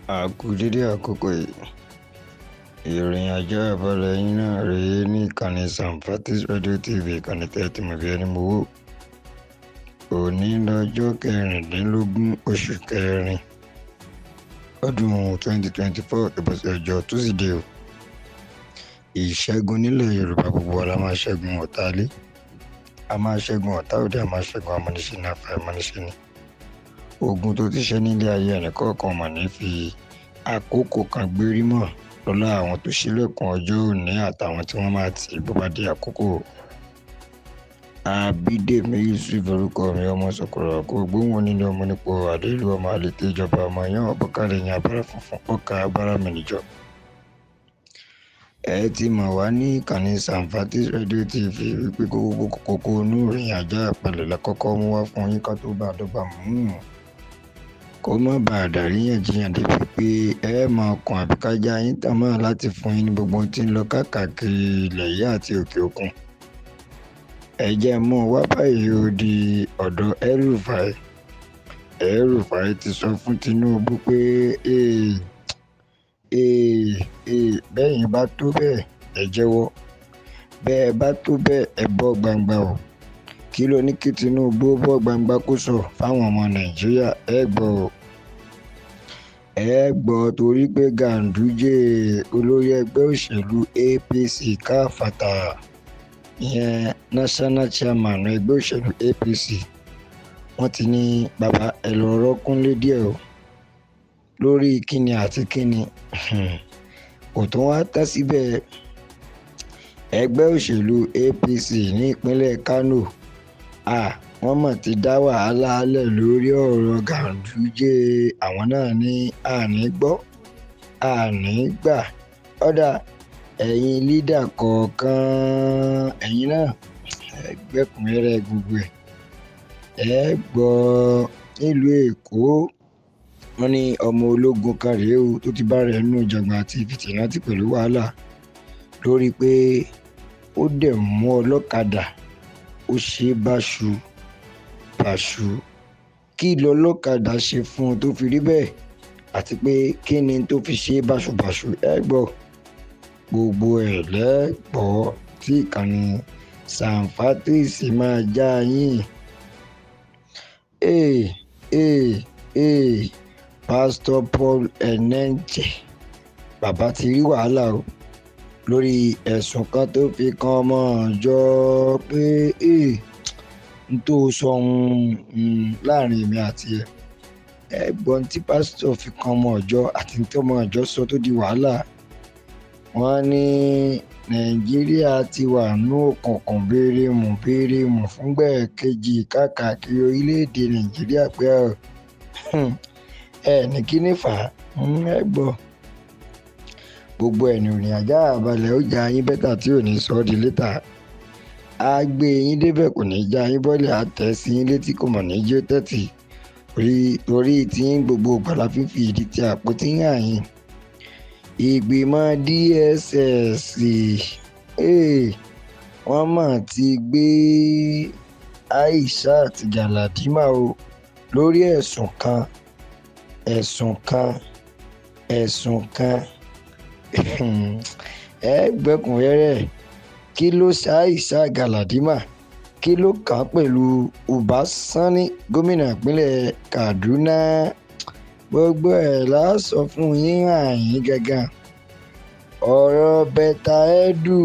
A kú dédé àkókò yìí. Ìròyìn ajá àbálẹ̀ yín náà rèé ní ìkànnì Samfatis Radio TV, ìkànnì tẹ́tí mọ̀ bí ẹni mowó. Òní lọ́jọ́ 16 oṣù kẹrin ọdún 2024, tó bọ́ sí ọjọ́ Túsídẹ̀ẹ́ o. Ìṣẹ́gun nílẹ̀ Yorùbá, gbogbo wa la máa ṣẹ́gun ọ̀tá ilé, a máa ṣẹ́gun ọ̀tá òde, a máa ṣẹ́gun amúnisìn ní afàìmọ́nisìn ni. Ogun tó ti ṣẹ́ nílé ayé ẹnìkọ̀ọ̀kan mà ní fi àkókò kan gbérí mọ́ lọ́lá àwọn tó ṣílẹ̀kùn ọjọ́ òní àtàwọn tí wọ́n máa tì bó bá dé àkókò. Abídèmí Yusuf orúkọ mi, ọmọ sọkọrọ kó gbóhùn onílé ọmọ nípò àdéhùn ọmọ àlètè ìjọba ọmọ yẹn ọbọkàlẹ yẹn abára funfun ọkà abára mìnìjọ. Ẹ ti mọ̀ wá ní ìkànnì Samfatis Radio TV wípé kókó kókó inú ìròyìn ajá àpẹẹrẹ lákọ́kọ́ mú wá fún yín ká tó bá a dọ́gba mú un kó má bàa dàríyànjiyàn débi pé ẹ máa kàn àbí ká já yín tàn mọ́ láti fún yín ní gbogbo ohun tí ń lọ káàkiri ilẹ̀ yìí àti òkè òkun. Ẹ jẹ́ mú wá báyìí ó di ọ̀dọ̀ El-Rufai. El-Rufai ti sọ fún Tinubu pé bẹ́yìn bá tó bẹ́ẹ̀ ẹ jẹ́wọ́, bẹ́ẹ̀ bá tó bẹ́ẹ̀ ẹ bọ́ gbangba o. Kí ló ní kí Tinubu bọ́ gbangba kó sọ fáwọn ọmọ Nàìjíríà? Ẹ gbọ́ o, ẹ gbọ́, torí pé Ganduje olórí ẹgbẹ́ òṣèlú APC káfàtà, ìyẹn national chairman ẹgbẹ́ òṣèlú APC, wọ́n ti ní bàbá ẹ lọ rọ́kúnlé díẹ̀ o lórí kíni àti kíni. Kò tún wá tán síbẹ̀. Ẹgbẹ́ òṣèlú APC ní ìpínlẹ̀ Kano, wọ́n mọ̀ ti dá wàhálà lẹ̀ lórí ọ̀rọ̀ Ganduje. Àwọn náà ní àní gbọ́ àní gbà. Ọ̀dà ẹ̀yin lídà kọ̀ọ̀kan, ẹ̀yin náà ẹgbẹ́kùnrẹ́rẹ́ gbogbo ẹ̀ ẹ gbọ́. Nílùú Èkó, wọ́n ní ọmọ ológun kan rèé o tó ti bá rẹ̀ nínú ìjàngbọ̀n àti fìtìláńtì pẹ̀lú wàhálà lórí pé ó dẹ̀ mú ọlọ́kadà, ó ṣe báṣu báṣu. Kí lọlọ́kadà ṣe fún un tó fi rí bẹ́ẹ̀, àti pé kí ni tó fi ṣe báṣubàṣu? Ẹ gbọ́ gbogbo ẹ̀ lẹ́gbọ́ tí ìkànnì Samfatis máa já yín. Pásítọ̀ Paul Enenche bàbá ti rí wàhálà o lórí ẹ̀sùn kan tó fi kan ọmọ ìjọ pé n tó sọ láàrin èmi àti ẹ. Ẹ̀gbọ́n tí pásítọ̀ fi kan ọmọ ìjọ àti tí ọmọ ìjọ sọ tó di wàhálà. Wọ́n ní Nàìjíríà ti wà ní òkùnkùn béèrèmù béèrèmù fúngbà kejì káàkiri orílẹ̀-èdè Nàìjíríà pé ẹ ní kí ní fà á. Ẹ gbọ́ gbogbo ẹ̀nì ìrìn ajá àbálẹ̀ ó já yín bẹ́tà tí ò ní sọ ọ́ di létà. Á gbé yín débẹ̀, kò ní já yín bọ́lẹ̀, á tẹ̀ sí yín létí, kò mọ̀ ní jó tẹ́tì. Torí tí ń gbogbo gbàlá fífi ìdí tí àpótí hàn yín. Ìgbìmọ̀ DSS wọ́n mà ti gbé Aishat Galadima o lórí ẹ̀sùn kan ẹ̀sùn kan ẹ̀sùn kan. Ẹ gbẹ́kùnrẹ́rẹ́, kí ló ṣe Aishat Galadima? Kí ló kàn án pẹ̀lú Uba Sani gómìnà ìpínlẹ̀ Kaduna? Gbogbo ẹ̀ la sọ fún yín àyín gangan. Ọ̀rọ̀ Betta Edu,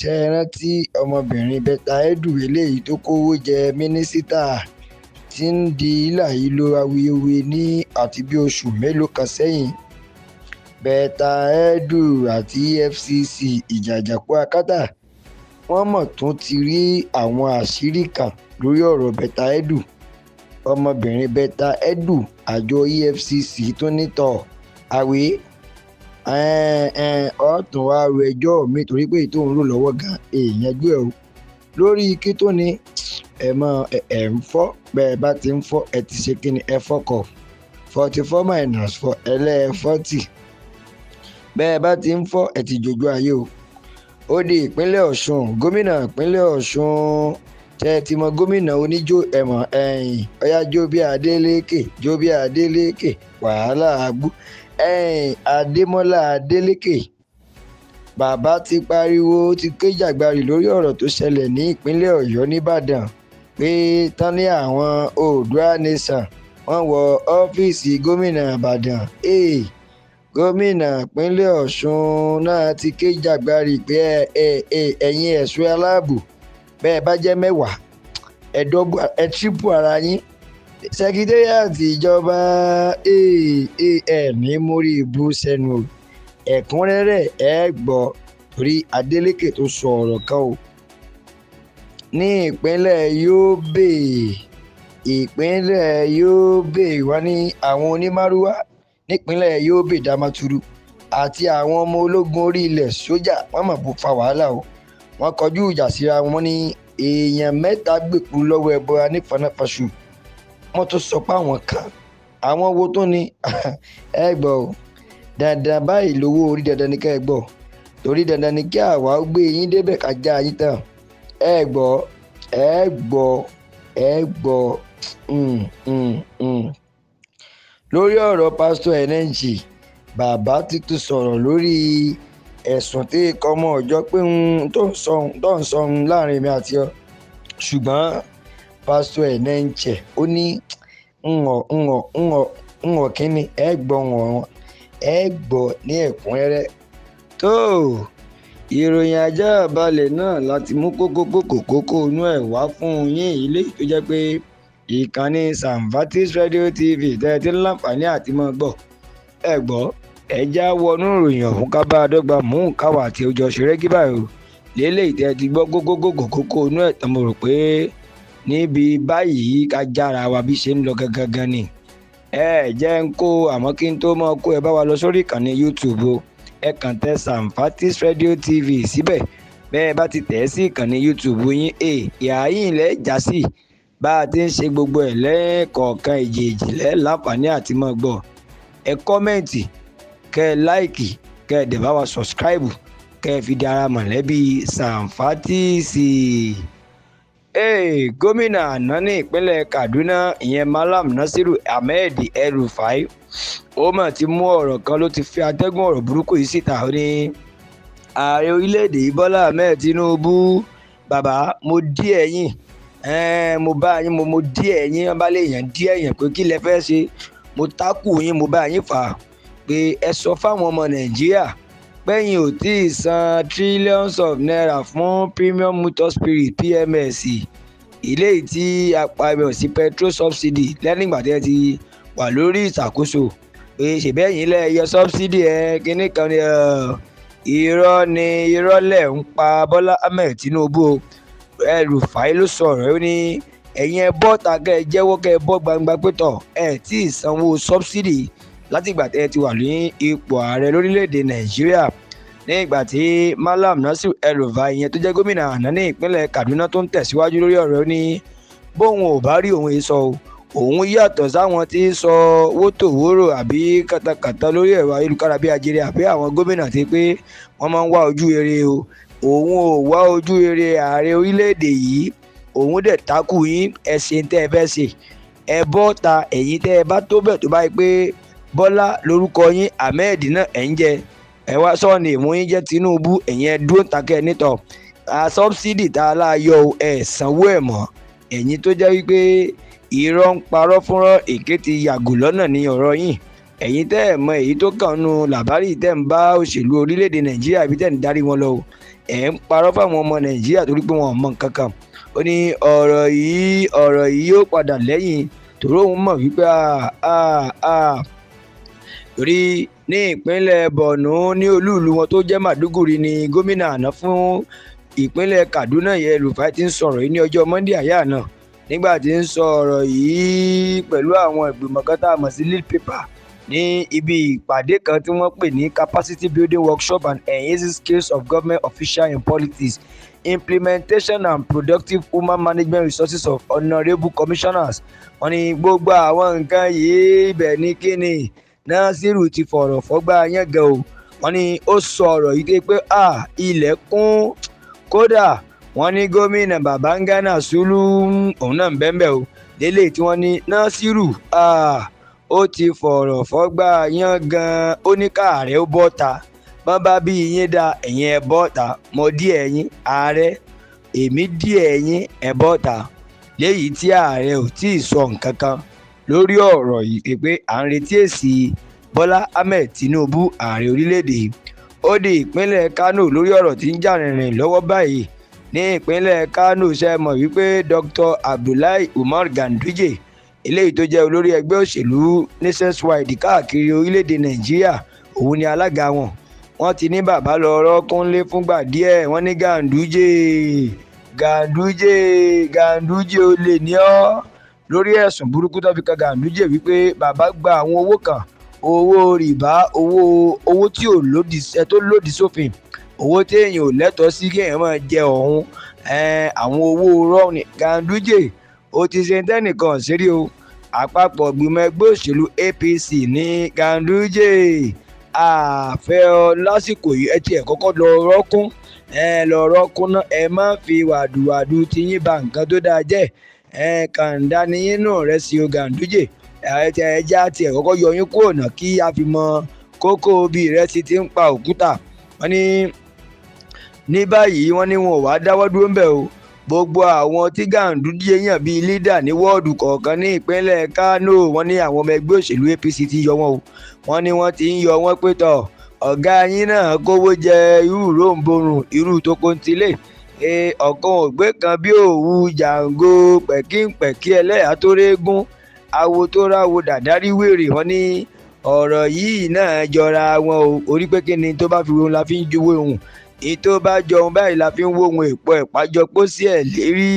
tẹ́ ẹ rántí ọmọbìnrin Betta Edu eléyìí tó kówó jẹ mínísítà tí ń di hílàhílo awuyewuye ní àti bí oṣù mélòó kan sẹ́yìn. Betta Edu àti EFCC ìjàjàkú akátá, wọ́n mọ̀ tún ti rí àwọn àṣírí kan lórí ọ̀rọ̀ Betta Edu. Ọmọbìnrin Betta Edu, àjọ EFCC tún nítọ̀ àwé ọ̀tún wàá ro ẹjọ́ mi torí pé èyí tó ń rò lọ́wọ́ gan èèyàn gbé o lórí kí tó ní ẹ mọ ẹ ń fọ́. Bẹ́ẹ̀ bá ti ń fọ́, ẹ ti ṣe kí ni, ẹ fọ́kọ̀ 44 minus 4 ẹlẹ́ 40. Bẹ́ẹ̀ bá ti ń fọ́, ẹ ti jojú ayé o. Ó di ìpínlẹ̀ Ọ̀ṣun, gómìnà ìpínlẹ̀ Ọ̀ṣun, tẹ́ ẹ ti mọ gómìnà oníjó ẹ̀mọ̀ ẹ̀yìn ọ̀yá jó bí Adélékè, jó bí Adélékè, wàhálà agbó. Adémọ́lá Adélékè bàbá ti pariwo, ti ké jàgbarì lórí ọ̀rọ̀ tó ṣẹlẹ̀ ní ìpínlẹ̀ Ọ̀yọ́ nìbàdàn pé tán ní àwọn Oòduà Nation wọ́n wọ ọ́fíìsì gómìnà Ìbàdàn. Gómìnà ìpínlẹ̀ Ọ̀ṣun náà ti ké jàgbarì pé ẹ̀yin ẹ̀ṣọ́ aláàbò, bẹ́ẹ̀ bá jẹ́ 10, ẹ tírípù ara yín. Sẹkítẹ́rìàtì ìjọba ní mórí ibú sẹ́nu o. Ẹ̀kúnrẹ́rẹ́ ẹ gbọ́ torí Adélékè tó sọ ọ̀rọ̀ kan o. Ní ìpínlẹ̀ Yobe, wọ́n ní àwọn onímárúwá nípínlẹ̀ Yobe Damaturu àti àwọn ọmọ ológun orí ilẹ̀ sójà wọ́n mọ̀ bó fa wàhálà o. Wọ́n kọjú ìjà síra wọn ní èèyàn 3 gbèkú lọ́wọ́ ẹbọra nífanáfaṣù. Wọ́n tún sọ pé àwọn kan, àwọn wo tó ni ẹ gbọ́ o. Dandan báyìí lówó orí, dandan ni ká ẹ gbọ́, torí dandan ni kí àwa ó gbé yín débẹ̀ ká já yín tán. Ẹ gbọ́, ẹ gbọ́, ẹ gbọ́. Lórí ọ̀rọ̀ pásítọ̀ Enenche, bàbá ti tún sọ̀rọ̀ lórí ẹ̀sùn tí ikọ̀ ọmọ ọ̀jọ́ pé tó ń sọ láàrin mi àti ọ. Ṣùgbọ́n pásítọ̀ Enenche ó ní ńwọ̀ kínní, ẹ gbọ́ wọn, ẹ gbọ́ ní ẹ̀kúnrẹ́rẹ́. Tó ìròyìn ajá balẹ̀ náà láti mú kókó inú ẹ̀ wá fún yín, ilé tó jẹ́ pé ìkànnì Samfatis Radio TV tẹ́ ẹ ti ń láǹfààní àti máa gbọ́. Ẹ gbọ́, ẹ já wọnú ìròyìn ọ̀hún ká bá a dọ́gba mú káwa àti ojú ọ̀ṣẹ́rẹ́ kí báyìí o. Lélẹ́yìí tẹ́ ẹ ti gbọ́ kókó inú ẹ̀ tán, mo rò pé níbi báyìí ká jára wa bí ṣe ń lọ gangan ni. Ẹ jẹ́ ń kó, àmọ́ kí n tó mọ́ kó, ẹ bá wa lọ sórí ìkànnì YouTube o. Ẹ kàn tẹ Samfatis Radio TV síbẹ̀. Bẹ́ẹ̀ bá ti tẹ̀ sí ìkànnì YouTube yín, ìhà yín lẹ́ já sí. Bá a ti ń ṣe gbogbo ẹ̀ lẹ́ẹ̀kọ̀ọ̀kan èjèèjì lẹ́ láǹfààní àti mọ́ gbọ́. Ẹ kọ́mẹ̀ǹtì, kẹ́ ẹ láìkì, kẹ́ ẹ dẹ̀ bá wa sọ̀scribe, kẹ́ ẹ fi dára mọ̀lẹ́bí Samfatis. Gómìnà àná ní ìpínlẹ̀ Kaduna, ìyẹn Malam Nasiru Ahmed El-Rufai, ó mà ti mú ọ̀rọ̀ kan ló ti fi atẹ́gùn ọ̀rọ̀ burúkú yìí síta. Ó ní ààrẹ orílẹ̀-èdè yìí Bọ́lá Ahmed Tinubu, bàbá mo dí ẹ̀yìn, mo bá yín, mo dí ẹ̀yìn, wọ́n bá lè yàn dí ẹ̀yìn pé kí lẹ fẹ́ ṣe, mo tákù yín, mo bá yín fà á pé ẹ sọ fáwọn ọmọ Nàìjíríà pẹ́yìn ò tí ì san trillions of naira fún Premium Motor Spirit PMS, ilé tí a pariwo sí petrol subsidy lẹ́yìn ìgbà tí ẹ ti wà lórí ìṣàkóso, pé ṣèbẹ́yìn lẹ́ yọ subsidy ẹ kínní kan ni irọ́ ni, irọ́ lẹ̀ ń pa Bọ́lá Ahmed Tinubu o. El-Rufai ló sọ̀rọ̀, ó ní ẹ̀yin ẹ bọ́ ta kẹ́ ẹ jẹ́wọ́ kẹ́ ẹ bọ́ gbangba pé tọ̀ ẹ tí ì sanwó subsidy láti ìgbà tẹ́ ẹ ti wà ní ipò ààrẹ lórílẹ̀‐èdè Nàìjíríà. Ní ìgbà tí Malam Nasiru El-Rufai, ìyẹn tó jẹ́ gómìnà àná ní ìpínlẹ̀ Kaduna, tó ń tẹ̀síwájú lórí ọ̀rọ̀, ní bóun ò bá rí òun sọ o, òun yàtọ̀ sáwọn tí ń sọ wótòwórò àbí kàtàkàtà lórí ẹ̀rọ ayélujára bí ajere àbí àwọn gómìnà tí pé wọ́n máa ń wá ojú rere o. Òun ò wá ojú rere ààrẹ orílẹ̀-èdè yìí, òun dẹ̀ takú yín, ẹ ṣe tẹ́ ẹ fẹ́ ṣe, ẹ bọ́ ta ẹ̀yin tẹ́ ẹ bá tó bẹ̀ tó báyìí pé Bọ́lá lórúkọ yín, Ahmed náà ẹ̀ ń jẹ, ẹ wá sọ́ọ̀nì ìmú yín jẹ́ Tinubu, ẹ̀yin ẹ dúró takẹ́ nítọ̀ a sọ́bsidì tá a láàyò ẹ̀ sanwó ẹ̀ mọ́. Ẹ̀yin tó jẹ́ wípé irọ́ ń parọ́ fúnrọ́, èké ti yàgò lọ́nà ní ọ̀rọ̀ yín. Ẹ̀yin tẹ́ ẹ̀ mọ èyí tó kàn nù làbárì tẹ́ ń bá òṣèlú orílẹ̀-èdè Nàìjíríà ibi tẹ́ ń darí wọn lọ o, ẹ̀ ń parọ́ fáwọn ọmọ Nàìjíríà torí pé wọn ò mọ nǹkan kan. Ó ní ọ̀rọ̀ yìí yóò padà lẹ́yìn, torí òun mọ̀ wípé torí ní ìpínlẹ̀ Borno ní olúùlú wọn tó jẹ́ Maiduguri ni gómìnà àná fún ìpínlẹ̀ Kaduna yẹn El-Rufai ti ń sọ̀rọ̀ yìí ní ọjọ́ Monday àyà náà. Nígbà tí ń sọ̀rọ̀ yìí pẹ̀lú àwọn ìgbìmọ̀ kan tá a mọ̀ sí lead paper ní ibi ìpàdé kan tí wọ́n pè ní capacity building workshop and enhancing skills of government officials in politics, implementation and productive human management resources of honourable commissioners. Wọ́n ní gbogbo àwọn nǹkan yìí ibẹ̀ ní kíni Nasiru ti fọ̀rọ̀ fọ́gbà yángàn o. Wọ́n ní ó sọ ọ̀rọ̀ yìí pé ilẹ̀ kún, kódà wọ́n ní gómìnà Babangana Zulum òun náà ń bẹ́ńbẹ́ o lélẹ̀ tí wọ́n ní Nasiru Ó ti fọ̀rọ̀ fọ́gbà yán gan-an, ó ní káàárẹ̀ ó bọ́ta. Bọ́n bá bí yín dá, ẹ̀yin ẹ bọ́ta, mo dí ẹ̀yin ààrẹ, èmi dí ẹ̀yin ẹ bọ́ta. Léyìí tí ààrẹ ò tí ì sọ nǹkan kan lórí ọ̀rọ̀ yìí pé à ń retí èsì Bọ́lá Ahmed Tinubu, ààrẹ orílẹ̀-èdè yìí. Ó di ìpínlẹ̀ Kano lórí ọ̀rọ̀ tí ń jà rìnrìn lọ́wọ́ báyìí. Ní ìpínlẹ̀ Kano, ṣe mọ̀ wípé Dr. Abdullahi Umar Ganduje, eléyìí tó jẹ́ olórí ẹgbẹ́ òṣèlú nationwide káàkiri orílẹ̀-èdè Nàìjíríà, òun ni alága wọn. Wọ́n ti ní bàbá lọ rọ́kúnlé fúngbà díẹ̀. Wọ́n ní Ganduje, Ganduje, Ganduje olè ní ọ́, lórí ẹ̀sùn burúkú tó fi kan Ganduje wípé bàbá gba àwọn owó kan, owó rìbá, owó tí ò lòdì, tó lòdì sófin, owó tí èèyàn ò lẹ́tọ̀ọ́ sí kí èèyàn máa jẹ ọ̀hún, àwọn owó rọ́ọ̀nì. Ganduje ó ti ṣe tẹ́nìkan ṣeré o. Àpapọ̀ ìgbìmọ̀ ẹgbẹ́ òṣèlú APC ní Ganduje àfẹ́ ọ lásìkò yìí, ẹ tiẹ̀ kọ́kọ́ lọ rọ́kún, ẹ lọ rọ́kún náà, ẹ má fi wàdùwàdù ti yín ba nǹkan tó dáa jẹ́. Ẹ kàńdá ni yín nù rẹ sí o Ganduje, ẹ ti ẹ já tiẹ̀ kọ́kọ́ yọ yín kúrò náà kí a fi mọ kókó bí ìrẹsì ti ń pa òkúta. Wọ́n ní ní báyìí wọ́n ní wọn ò wá dáwọ́ dúró ń bẹ̀ o. Gbogbo àwọn tí Ganduje yàn bíi lídà ní wọ́ọ̀dù kọ̀ọ̀kan ní ìpínlẹ̀ Kano, wọ́n ní àwọn ọmọ ẹgbẹ́ òṣèlú APC ti yọ wọ́n o. Wọ́n ní wọ́n ti ń yọ wọ́n pé tọ̀, ọ̀gá yín náà kówó jẹ irú ròǹbòrùn, irú tokontilé, ọ̀kan ògbé kan bí òwú jàǹgó pẹ̀kínpẹ̀kí ẹlẹ́yà tó régún awo tó ráwo dàdárí wèrè. Wọ́n ní ọ̀rọ̀ yìí náà jọra wọn o, orí pé kí ni tó bá fi wọn la fi ń juwé òun, ètò bá jọun báyìí la fi ń wo ohun èèpo ìpàjọ pósí ẹ̀ lérí.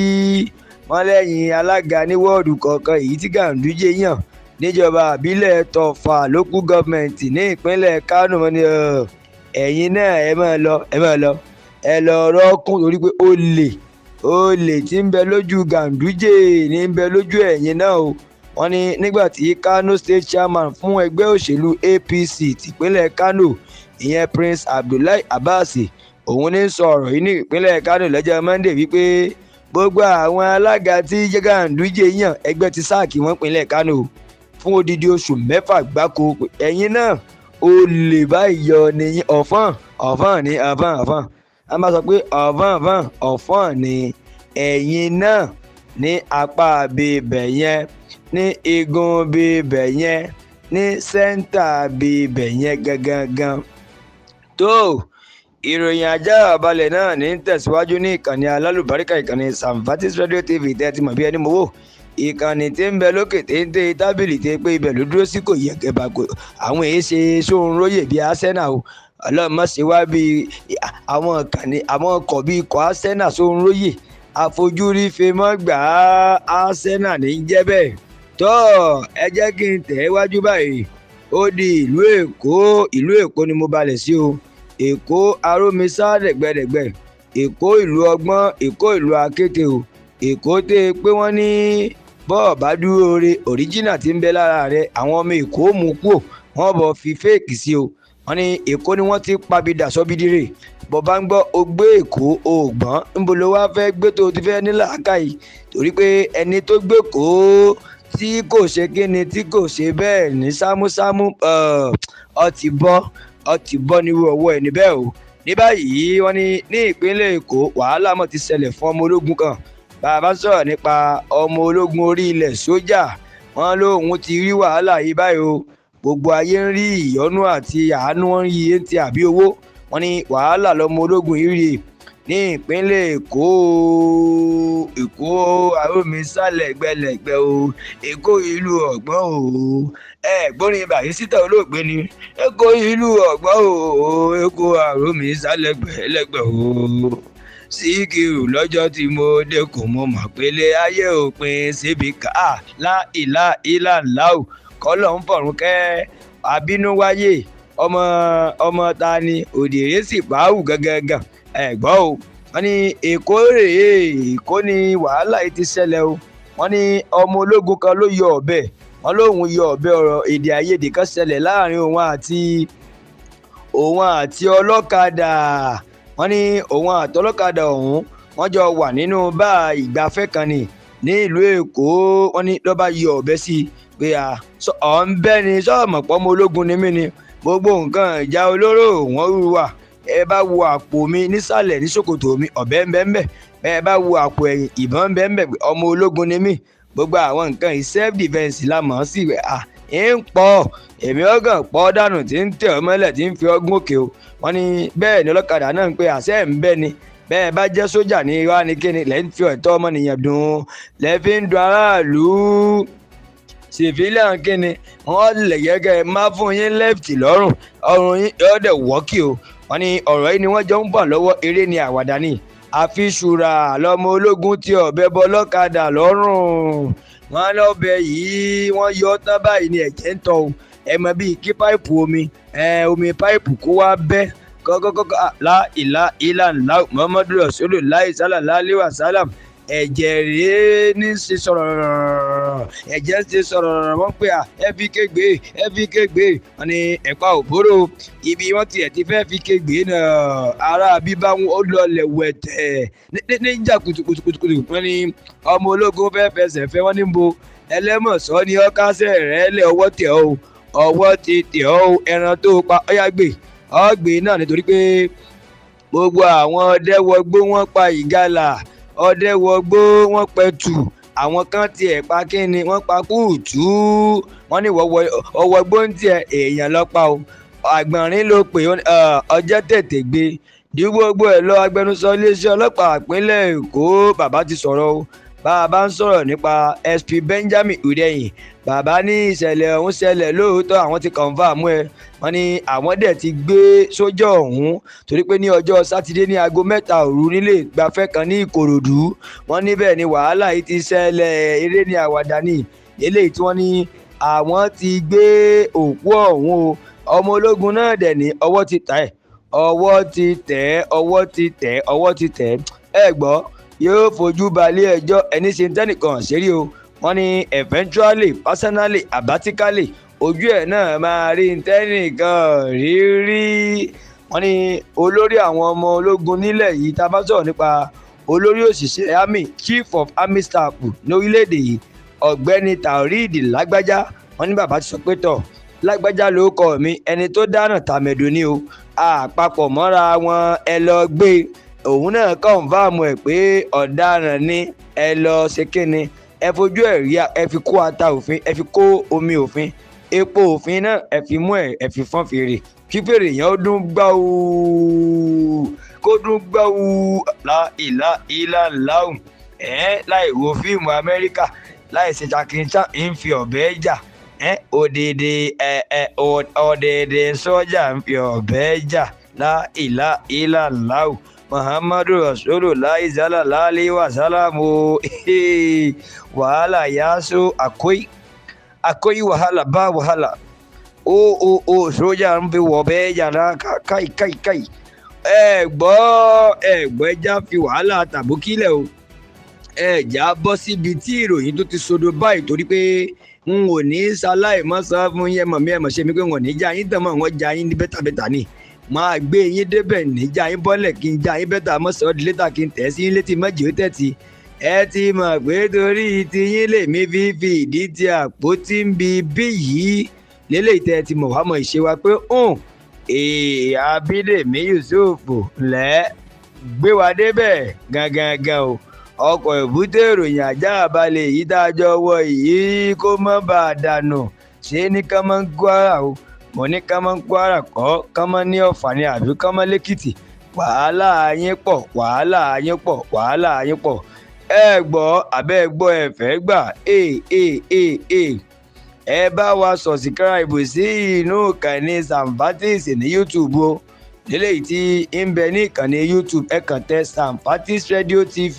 Wọ́n lẹ́yìn alága ní wọ́ọ̀dù kọ̀ọ̀kan èyí tí Ganduje yàn níjọba àbílẹ̀ Tọ̀fà local government ní ìpínlẹ̀ Kano, wọ́n ní ẹ̀yin náà ẹ máa lọ, ẹ máa lọ, ẹ lọ rọ́ọ̀kùn, torí pé olè olè tí ń bẹ lójú Ganduje ní ń bẹ lójú ẹ̀yin náà o. Wọ́n ní nígbà tí Kano State Chairman fún ẹgbẹ́ òṣèlú APC tìpínlẹ̀ Kano, ìyẹn Prince Abdullahi Abbas, òun ní sọ ọ̀rọ̀ yìí ní ìpínlẹ̀ Kano lọ́jọ́ Monday wípé gbogbo àwọn alága tí Ganduje yàn, ẹgbẹ́ ti sáàkì wọn ìpínlẹ̀ Kano fún odidi oṣù 6 gbáko. Ẹ̀yin náà olè báyìí yọ nìyí, ọ̀fọ̀n ọ̀fọ̀n ní ọ̀fọ̀n ọ̀fọ̀n, a máa sọ pé ọ̀fọ̀n ọ̀fọ̀n ọ̀fọ̀n ní ẹ̀yin náà ní apá bíbẹ̀ yẹn, ní igun bíbẹ̀ yẹn, ní sẹ́ńtà bíbẹ̀ yẹn gangan. Tó ìròyìn ajá balẹ̀ náà ní tẹ̀síwájú ní ìkànnì alálùbáríkà, ìkànnì Samfatis Radio TV tẹ́ ti mọ̀ bí ẹni mowó, ìkànnì tí ń bẹ lókè téńté tábìlì tí pé ibẹ̀ ló dúró sí, kò yẹ kẹbà kò àwọn èyí ṣe sóhun róyè bíi Arsenal o. Ọlọ́mọ ṣe wá bíi àwọn ìkànnì àwọn ọkọ̀ bíi ikọ̀ Arsenal sóhun róyè àfojúrí femọ́ gbà á, Arsenal ní jẹ́ bẹ́ẹ̀. Tó ẹ jẹ́ kí n tẹ̀ wájú báyìí. Ó di ìlú Èkó, ìlú Èkó ni mo balẹ̀ sí o. Èkó arómisá dẹ̀gbẹ̀dẹ̀gbẹ̀, Èkó ìlú ọgbọ́n, Èkó ìlú akéte o. Èkó tẹ́ pé wọ́n ní bọ́ọ̀ bá dúró re òríjìnà tí ń bẹ lára rẹ̀, àwọn ọmọ Èkó mú kúò, wọ́n bọ̀ fi fẹ́ẹ̀kì sí o. Wọ́n ní Èkó ni wọ́n ti pabidà sọ́bídìrè. Bọ́ bá ń gbọ́ o gbé Èkó o gbọ́n, ńbo ló wá fẹ́ gbé tó ti fẹ́ ní làákàyè, torí pé ẹni tó gbé Èkó tí kò ṣe kíni tí kò ṣe bẹ́ẹ̀ ní sámúsámú, ọtí bọ́ ọtí bọ́ nírú ọwọ́ ẹni bẹ́ẹ̀ o. Ní báyìí wọ́n ní ní ìpínlẹ̀ Èkó wàhálà mọ̀ ti ṣẹlẹ̀ fún ọmọ ológun kan. Bàbá sọ̀rọ̀ nípa ọmọ ológun orí ilẹ̀ sójà, wọ́n lóun ti rí wàhálà yìí báyìí o. Gbogbo ayé ń rí ìyọ́nú àti àánú, wọn rí iye ti àbí owó. Wọ́n ní wàhálà lọmọ ológun yìí rí ní ìpínlẹ̀ Èkó. Èkó arómisá lẹ́gbẹ̀lẹ́gbẹ̀ o, Èkó ìlú ọ̀gbọ́n o. Ẹ gbórin Barrister olóògbé ni Èkó ìlú ọ̀gbọ́n o, Èkó arómisá lẹ́gbẹ̀lẹ́gbẹ̀ o. Síkírù lọ́jọ́ tí mo dé kò mọ̀ mọ̀ pélé ayé òpin síbi ká láìlá ìlà ńlá o, kọ́lọ̀ ń fọ̀rùn kẹ́ àbínúwáyé ọmọ ọmọ ta ni òdèrè sì pàáwù gangan. Ẹ gbọ́ o, wọ́n ní Èkó rèé, Èkó ni wàhálà yìí ti ṣẹlẹ̀ o. Wọ́n ní ọmọ ológun kan ló yọ ọ̀bẹ, wọ́n lóun yọ ọ̀bẹ, ọ̀rọ̀ èdè àìyedè kan ṣẹlẹ̀ láàrin òun àti ọlọ́kadà. Wọ́n ní òun àtọlọ́kadà ọ̀hún wọ́n jọ wà nínú báà ìgbafẹ́ kan ni. ní ìlú Èkó. Wọ́n ní ló bá yọ ọ̀bẹ sí i pé ọ̀ ń bẹ́ ni sọ́ọ̀mọ̀ pọ́ ọmọ ológun ni mí ni, gbogbo nǹkan ìjà olóró wọ́n rú wa, ẹ bá wo àpò mi nísàlẹ̀ ní ṣòkòtò mi ọ̀bẹ ń bẹ ń bẹ, ẹ bá wo àpò ẹ̀yìn ìbọn ń bẹ ń bẹ, ọmọ ológun ni mí, gbogbo àwọn nǹkan yìí self defence la mọ̀ ọ́n sí rẹ̀. À ń pọ̀ èmi ọ̀gàn pọ̀ dànù tí ń tẹ̀ ọ́ mọ́lẹ̀ tí ń fi ọgbọ́n òkè o. Wọ́n ní bẹ́ẹ̀ ni ọlọ́kadà náà ń pe àṣẹ ń bẹ́ ni, bẹ́ẹ̀ bá jẹ́ sójà ní wá ní kíni lẹ́ ń fi ẹ̀tọ́ ọmọnìyàn dùn, lẹ́ fi ń dun aráàlú civilian kíni, wọ́n lè yẹ́gẹ́ má fún yín left lọ́rùn ọrùn yín yóò dẹ̀ wọ́kì o. Wọ́n ní ọ̀rọ̀ yìí ni wọ́n jọ ń bọ̀ lọ́wọ́, eré ni àwàdà ni, àfi ṣùrà lọ́mọ ológun tí ọ̀bẹ bọ́ lọ́kadà lọ́rùn. Wọ́n lọ́bẹ yìí wọ́n yọ ọ́ tán báyìí ni ẹ̀jẹ̀ ń tọ́ o, ẹ mọ bíi kí páìpù omi omi páìpù kó wá bẹ́ kọ́kọ́kọ́kọ́ la ìlà ìlà ńlá Muhammadu Rasulullah sallallahu alaihi wasallam, ẹ̀jẹ̀ rèé ní ṣe sọ̀rọ̀, ẹ̀jẹ̀ ń ṣe sọ̀rọ̀, wọ́n pè à ẹ fi kégbé ẹ fi kégbé. Wọ́n ní ẹ̀pà òbóró ibi wọ́n tiẹ̀ ti fẹ́ fi kégbé náà ara bíbá wọn ó lọlẹ̀ wẹ̀tẹ̀ níjà kùtùkùtùkùtù. Wọ́n ní ọmọ ológun fẹ́ fẹsẹ̀ fẹ́, wọ́n ní bo ẹlẹ́mọ̀sọ́ ni ọ́kásẹ̀ rẹ̀ lẹ̀, ọwọ́ tẹ̀ ọ́ ọwọ́ ti tẹ̀ ọ́, ẹran tó pa ọ́yá gbé ọ̀gbìn náà nítorí pé gbogbo àwọn ọdẹ wọgbó wọ́n pa ìgalà, ọdẹ wọgbó wọ́n pẹ̀tù, àwọn kan tiẹ̀ pa kínni wọ́n pa kúùtù, wọ́n ní ọwọ́ gbóǹtiẹ̀ èèyàn lọ́pa o, àgbọ̀nrín ló pè ọjọ́ tètè gbé ní gbogbo ẹ̀ lọ. Agbẹnusọ iléeṣẹ́ ọlọ́pàá ìpínlẹ̀ Èkó bàbá ti sọ̀rọ̀ o, bá a bá ń sọ̀rọ̀ nípa SP Benjamin Hundeyin, bàbá ní ìṣẹ̀lẹ̀ ọ̀hún ṣẹlẹ̀ lóòótọ́, àwọn ti kọ̀ǹfàmù ẹ̀, wọ́n ní àwọn dẹ̀ ti gbé sójà ọ̀hún torí pé ní ọjọ́ sátidé ní aago 3 òru nílé ìgbafẹ́ kan ní Ìkòròdú, wọ́n níbẹ̀ ni wàhálà yìí ti ṣẹlẹ̀, eré ni àwàdà ni eléyìí tí wọ́n ní àwọn ti gbé òkú ọ̀hún o, ọmọ ológun náà dẹ̀ ní ọwọ́ ti tẹ̀ ọwọ́ ti tẹ̀ ọwọ́ ti tẹ̀ ọwọ́ ti tẹ̀ ẹ gbọ́ yóò fojú balẹ̀ ẹjọ́ ẹni ṣe ń tẹ́nìkan ṣeré o. Wọ́n ní eventually personally abatically ojú ẹ̀ náà máa rí tẹ́nìkan rírí. Wọ́n ní olórí àwọn ọmọ ológun nílẹ̀ yìí tá a bá sọ̀rọ̀ nípa olórí òṣìṣẹ́ army chief of army staff lórílẹ̀‐èdè yìí ọ̀gbẹ́ni Taoreed Lágbájá, wọ́n ní bàbá ti sọ pé tọ̀ Lágbájá ló kọ mi, ẹni tó dáná tàmẹ̀dò ni o, àpapọ̀ mọ́ra wọn ẹ lọ gbé òun náà kọ̀ǹfàmù ẹ̀ pé ọ̀daràn ni, ẹ lọ ṣe kíni ẹ fojú ẹ̀ rí, ẹ fi kó ata òfin, ẹ fi kó omi òfin, epo òfin náà ẹ fi mú ẹ, ẹ fi fọ́n fèrè kí fèrè yẹn ó dún gbáù kó dún gbáù la ìlà ìlà láwù ẹ láì wo fíìmù Amẹ́ríkà láì ṣe jakincha ń fi ọ̀bẹ jà ẹ òdèdè ẹ ẹ ọ̀dẹ̀dẹ̀ sọ́jà ń fi ọ̀bẹ jà la ìlà ìlà láwù Muhammadu Rasulullah sallallahu alaihi wasallam. Wàhálà yaso akwai akwai wahala ba wahala o o o sójà ń fi wọ̀bẹ yàrá kai kai kai ẹ gbọ́ ẹ gbọ́ ẹja fi wàhálà tàbókílẹ̀ o, ẹ já bọ́ síbi tí ìròyìn tó ti sodo báyìí torí pé n ò ní ṣaláì mọ́ sọ fún yẹn mọ̀ mí ẹ̀ mọ̀ ṣe mi pé n ò ní já yín tàn mọ́ wọn já yín ní bẹ́tàbẹ́tà ni máa gbé yín débẹ̀ níjà yín bọ́lẹ̀ kí n já yín bẹ́tà mọ́ sọ ọ́ di létà kí n tẹ̀ sí yín létí mọ́jì ó tẹ̀tì. Ẹ ti mọ̀ pé torí tiyín lèmi fífi ìdí ti àpótí ń bi bí yìí lélẹ́yìí tẹ́ ti mọ̀ wá mọ̀ ìṣe wa pé Abídèmí Yusuf lẹ́ gbé wa débẹ̀ gangan o, ọkọ̀ èbúté ìròyìn ajá balẹ̀ yìí tá a jọ wọ yìí kó mọ́ bá a dànù ṣé ní ká mọ́ ń Kwara o, mo ní ká mọ́ ń Kwara kọ́ ká mọ́ ní Ọ̀fà ní àbí ká mọ́ lẹ́kìtì, wàhálà yín pọ̀ wàhálà yín pọ̀ wàhálà yín pọ̀ ẹ gbọ́ àbẹ́ ẹ gbọ́ ẹ fẹ́ gbà ẹ bá wa sọ̀sìkíráìbù sí inú ìkànnì Samfatis ní YouTube o, lélẹ́yìí tí ń bẹ ní ìkànnì YouTube ẹ kàn tẹ Samfatis Radio TV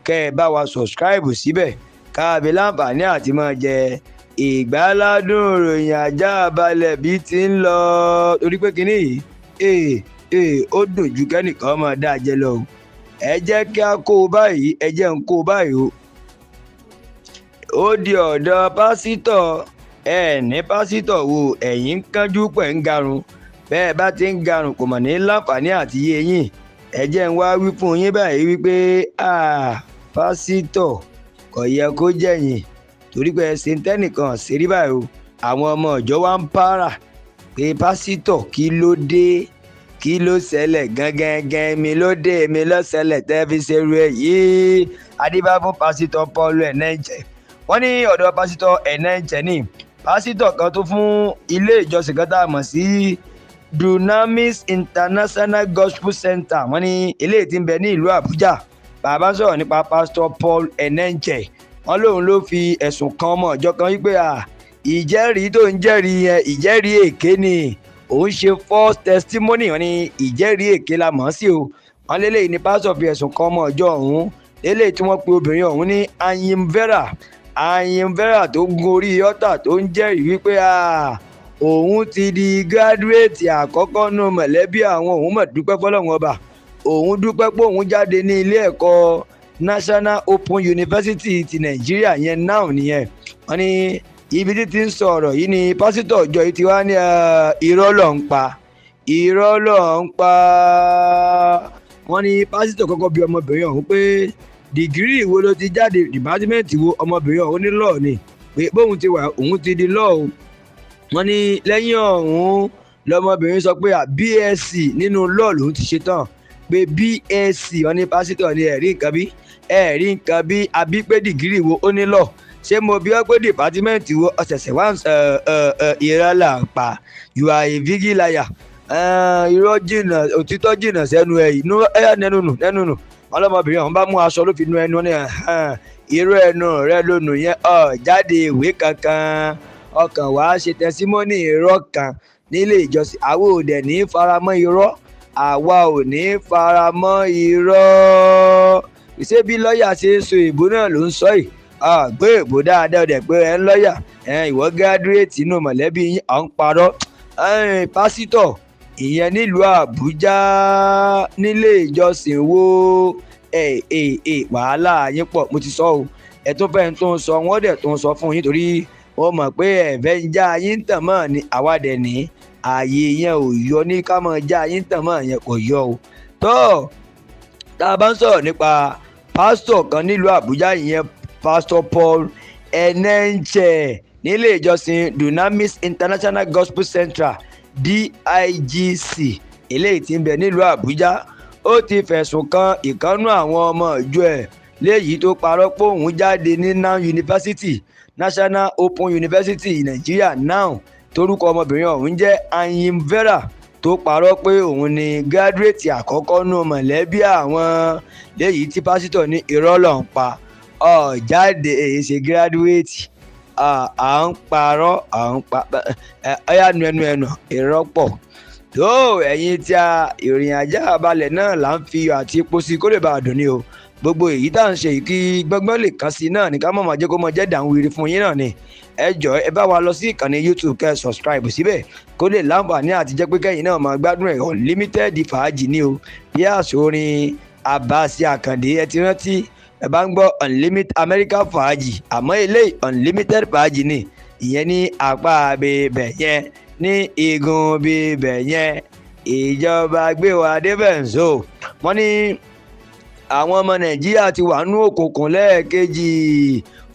kẹ́ ẹ bá wa sọ̀sìkíráìbù síbẹ̀ káàbí láǹfààní àti máa jẹ ìgbáládùn ìròyìn ajá balẹ̀ bí ti ń lọ torí pé kínní yìí ó dùn ju kẹ́nìkan máa dá jẹ lọ o. Ẹ jẹ́ kí a kó o báyìí, ẹ jẹ́ ń kó o báyìí o. Ó di ọ̀dọ̀ pásítọ̀, ẹ ní pásítọ̀ wo ẹ̀yin ń kánjú pẹ̀ ń garun, bẹ́ẹ̀ bá ti ń garun kò mọ̀ ní láǹfààní àti yé yín. Ẹ jẹ́ ń wá wí fún yín báyìí wípé pásítọ̀ Kò yẹ kó jẹ̀yìn torí pé ẹ ṣe ń tẹ́nìkan ṣe rí báyìí o. Àwọn ọmọ ìjọ wa ń para pé pásítọ̀, kí ló dé? Kí ló ṣẹlẹ̀ gangan? Mi ló dé, mi ló ṣẹlẹ̀ tẹ́ fi ṣerú ẹ̀ yìí. Adébá fún pásítọ̀ Paul Enenche. Wọ́n ní ọ̀dọ̀ pásítọ̀ Enenche ní pásítọ̀ kan tó fún ilé ìjọsìn kan tá a mọ̀ sí Dunamis International Gospel Center. Wọ́n ní eléyìí tí ń bẹ ní ìlú Àbújá. Bàbá sọ̀rọ̀ nípa pásítọ̀ Paul Enenche, wọ́n lóun ló fi ẹ̀sùn kan ọmọ ìjọ kan wípé à ìjẹ́rìí tó ń jẹ́rìí yẹn, ìjẹ́rìí èké ni, òun ṣe false testimony. Wọ́n ní ìjẹ́rìí èké la mọ̀ ọ́n sí o. Wọ́n lélẹ́yìí ní pásítọ̀ fi ẹ̀sùn kan ọmọ ìjọ ọ̀hún, lélẹ́yìí tí wọ́n pe obìnrin ọ̀hún ní Anyim Vera. Anyim Vera tó gun orí ọ̀tà tó ń jẹ́rìí wípé à òun ti di gíráduwéètì àkọ́kọ́ nù mọ̀lẹ́bí àwọn, òun mọ̀ dúpẹ́ fọlọ́run ọba, òun dúpẹ́ pé òun jáde ní ilé ẹ̀kọ́ National Open University ti Nàìjíríà yẹn náà nìyẹn. Wọ́n ní ibi títí ń sọ ọ̀rọ̀ yìí ni pásítọ̀ ọjọ́ yìí ti wá ní irọ́ ló ń pa, irọ́ ló ń pa. Wọ́n ní pásítọ̀ kọ́kọ́ bi ọmọbìnrin ọ̀hún pé dìgírì wo ló ti jáde, dìpátímẹ́ǹtì wo? Ọmọbìnrin ọ̀hún ní lọ́ọ̀ ni, pé bóun ti wà òun ti di lọ́ọ̀ o. Wọ́n ní lẹ́yìn ọ̀hún lọmọbìnrin sọ pé BSc nínú lọ́ọ̀ lòun ti ṣe tán, pé BSc. Wọ́n ní pásítọ̀ ní ẹ̀rí nǹkan bí, ẹ̀rí nǹkan bí, àbí pé dìgírì wo? Ó ní lọ́ọ̀. Ṣé mo bí ọ pé dìpátímẹ́ǹtì wo? Ọ̀sẹ̀sẹ̀ wá irọ́ là ń pa, you are a big liar. Irọ́ jìnnà, òtítọ́ jìnnà sẹ́nu ẹ̀ inú ẹ̀ nẹ́nu nù nẹ́nu nù. Ọlọ́mọbìnrin ọ̀hún bá mú aṣọ ló fi nu ẹnu ní irú ẹnu rẹ lónìí yẹn, ọ̀ jáde ìwé kankan, ọkàn wàá ṣe tẹsímọ́nì irọ́ kan nílé ìjọsìn. Àwa ò dẹ̀ ní faramọ́ irọ́, àwa ò ní faramọ́ irọ́. Ṣé bí lọ́ọ̀yà ṣe ń sọ ìbò náà ló ń sọ yìí? Gbé ìbò dáadáa dẹ̀ pé ẹ ń lọ́ọ̀yà, ìwọ gíráduwéètì inú mọ̀lẹ́bí yín, ọ̀ ń parọ́. Pásítọ̀ ìyẹn nílùú Àbújá nílé ìjọsìn wo? Wàhálà yín pọ̀, mo ti sọ o. Ẹ tún fẹ́ tó ń sọ, wọ́n dẹ̀ tó ń sọ fún yín torí wọ́n mọ̀ pé ẹ̀fẹ́ ń já yín tàn mọ́ ni. Àwa dẹ̀ ní ààyè yẹn ò yọ ní ká mọ̀ já yín tàn mọ́ yẹn kò yọ o. Tó tá a bá ń sọ̀rọ̀ nípa pásítọ̀ kan nílùú Àbújá, ìyẹn pásítọ̀ Paul Enenche nílé ìjọsìn Dunamis International Gospel Center DIGC eléyìí tí ń bẹ nílùú Àbújá, ó ti fẹ̀sùn kan ìkànnú àwọn ọmọ ìjọ ẹ̀ léyìí tó parọ́ pé òun jáde ní NAN University, National Open University Nàìjíríà NAN, torúkọ ọmọbìnrin ọ̀hún jẹ́ Anyim Vera, tó parọ́ pé òun ni gíráduwéètì àkọ́kọ́ nù mọ̀lẹ́bí àwọn, léyìí tí pásítọ̀ ní irọ́ ló ń pa, ọ̀ jáde èyí ṣe gíráduwéètì, à ń parọ́, à ń pa ọ̀yà nu ẹnu ẹnu irọ́ pọ̀. Tó ẹ̀yin tí a ìrìn àjà balẹ̀ náà là ń fi iyọ̀ àti epo sí kó lè bá a dùn ni o. Gbogbo èyí tá à ń ṣe yìí kí gbọ́ngbọ́n lè kàn sí náà ní ká mọ̀ máa jẹ́ kó mọ̀ jẹ́ dànwìrì fún yín náà ni. Ẹ jọ̀ọ́ ẹ bá wa lọ sí ìkànnì YouTube kẹ́ ẹ subscribe síbẹ̀ kó lè láǹfààní àti jẹ́ pé kẹ́yìn náà máa gbádùn ẹ̀ unlimited fàájì ni o. Bí àsórin Abbas Àkàndé ẹ ti rántí, ẹ bá ń gbọ́ unlimited America fàájì, àmọ́ eléyìí unlimited fàájì ni, ìyẹn ní apá bíbẹ̀ yẹn ní igun bíbẹ̀ yẹn ìjọba gbé wa débẹ̀ ń so. Wọ́n ní àwọn ọmọ Nàìjíríà ti wà nú òkùnkùn lẹ́ẹ̀kejì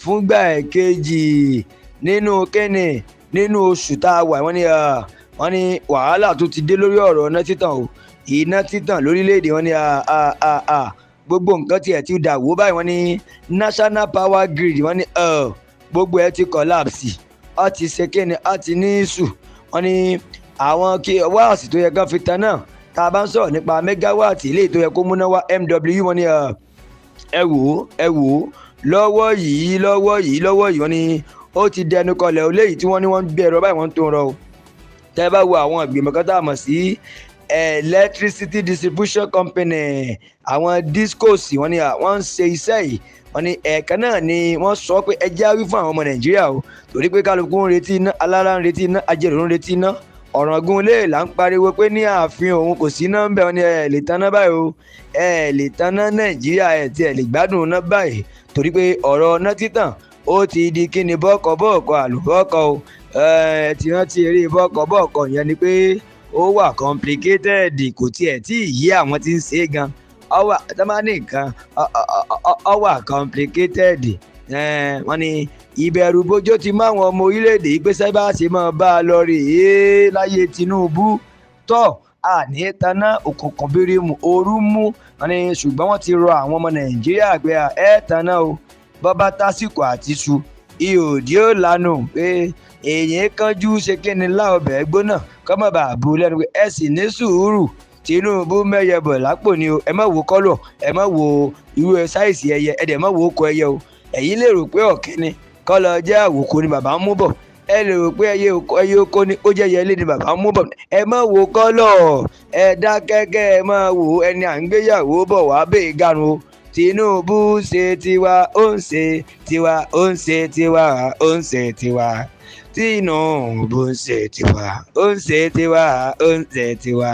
fúngbà ẹ̀kejì nínú kẹ́nì nínú oṣù tá a wà. Wọ́n ní wàhálà tó ti dé lórí ọ̀rọ̀ iná títàn o, iná títàn lórílẹ̀‐èdè. Wọ́n ní gbogbo nǹkan tiẹ̀ ti dà wó báyìí. Wọ́n ní National Power Grid, wọ́n ní gbogbo ẹ̀ ti collapse, ó ti ṣe kíni, ó ti ní ìṣù. Wọ́n ní àwọn wáàsì tó yẹ kán fi tan náà, tá a bá ń sọ̀rọ̀ nípa megawatt ilé tó yẹ kó múná wá MW, wọ́n ní ẹ wò ó, ẹ wò ó lọ́wọ́ yìí, lọ́wọ́ yìí, lọ́wọ́ yìí, wọ́n ní ó ti dẹnu kọlẹ̀ o, léyìí tí wọ́n ní wọ́n ń gbé ẹ̀rọ báyìí, wọ́n ń tó ń rọ o. Tẹ́ bá wo àwọn ìgbìmọ̀ kan tá a mọ̀ sí Electricity Distribution Company, àwọn discos, wọ́n ní wọ́n ń ṣe iṣẹ́ yìí. Wọ́n ní ẹ̀ẹ̀kan náà ni wọ́n sọ pé ẹ jẹ́ wí fún àwọn ọmọ Nàìjíríà o, torí pé kálukú ń retí iná, alára ń retí iná, ajérò ń retí iná, Ọ̀ràngún lè là ń pariwo pé ní ààfin òun kò sí iná ń bẹ̀. Wọ́n ní ẹ lè taná báyìí o, ẹ lè taná Nàìjíríà, ẹ tiẹ̀ lè gbádùn iná báyìí torí pé ọ̀rọ̀ iná títàn ó ti di kíni bọ́kọ̀ bọ́ọ̀kọ̀ àlùbọ́kọ̀ o. Ẹ ti rántí eré bọ́kọ̀ bọ́ọ̀kọ̀ yẹn ni pé ó wà complicated, kò tiẹ̀ tí ì yé àwọn tí ń ṣe é gan. Ó wà tó bá ní nǹkan ó wà complicated Wọ́n ní ìbẹ̀rù bójó ti mú àwọn ọmọ orílẹ̀-èdè yìí pé sẹ́bà ṣe máa bá a lọ rèé láyé Tinubu tọ́ àní taná òkùnkùn bírímù ooru mú. Wọ́n ní ṣùgbọ́n wọ́n ti rọ àwọn ọmọ Nàìjíríà pé ẹ taná o, bọ́bá tásìkò àti su ihòdí ó lanu pé èyí kánjú ṣe kí ni láọbẹ̀ gbóná kọ́mọ̀ bá bu lẹ́nu pé ẹ sì ní sùúrù. Tinubu mẹ́yẹ bọ̀ lápò ni o, ẹ má wo kọ́lọ̀, ẹ má wo irú sáìsì ẹyẹ, ẹ dẹ̀ má wo okò ẹyẹ o. Ẹ̀yin lè rò pé ọ̀kín ni kọ́lọ̀ jẹ́ àwòkọ ni bàbá ń mú bọ̀, ẹ lè rò pé ẹyẹ oko ni ó jẹ́ ẹyẹlé ni bàbá ń mú bọ̀. Ẹ má wo kọ́lọ̀, ẹ dákẹ́kẹ́, ẹ má wo ẹni à ń gbéyàwó bọ̀ wá bẹ́ẹ̀ garun o. Tinubu ṣe tiwa, ó ń ṣe tiwa, ó ń ṣe tiwa, ó ń ṣe tiwa. Tinubu ń ṣe tiwa, ó ń ṣe tiwa, ó ń ṣe tiwa.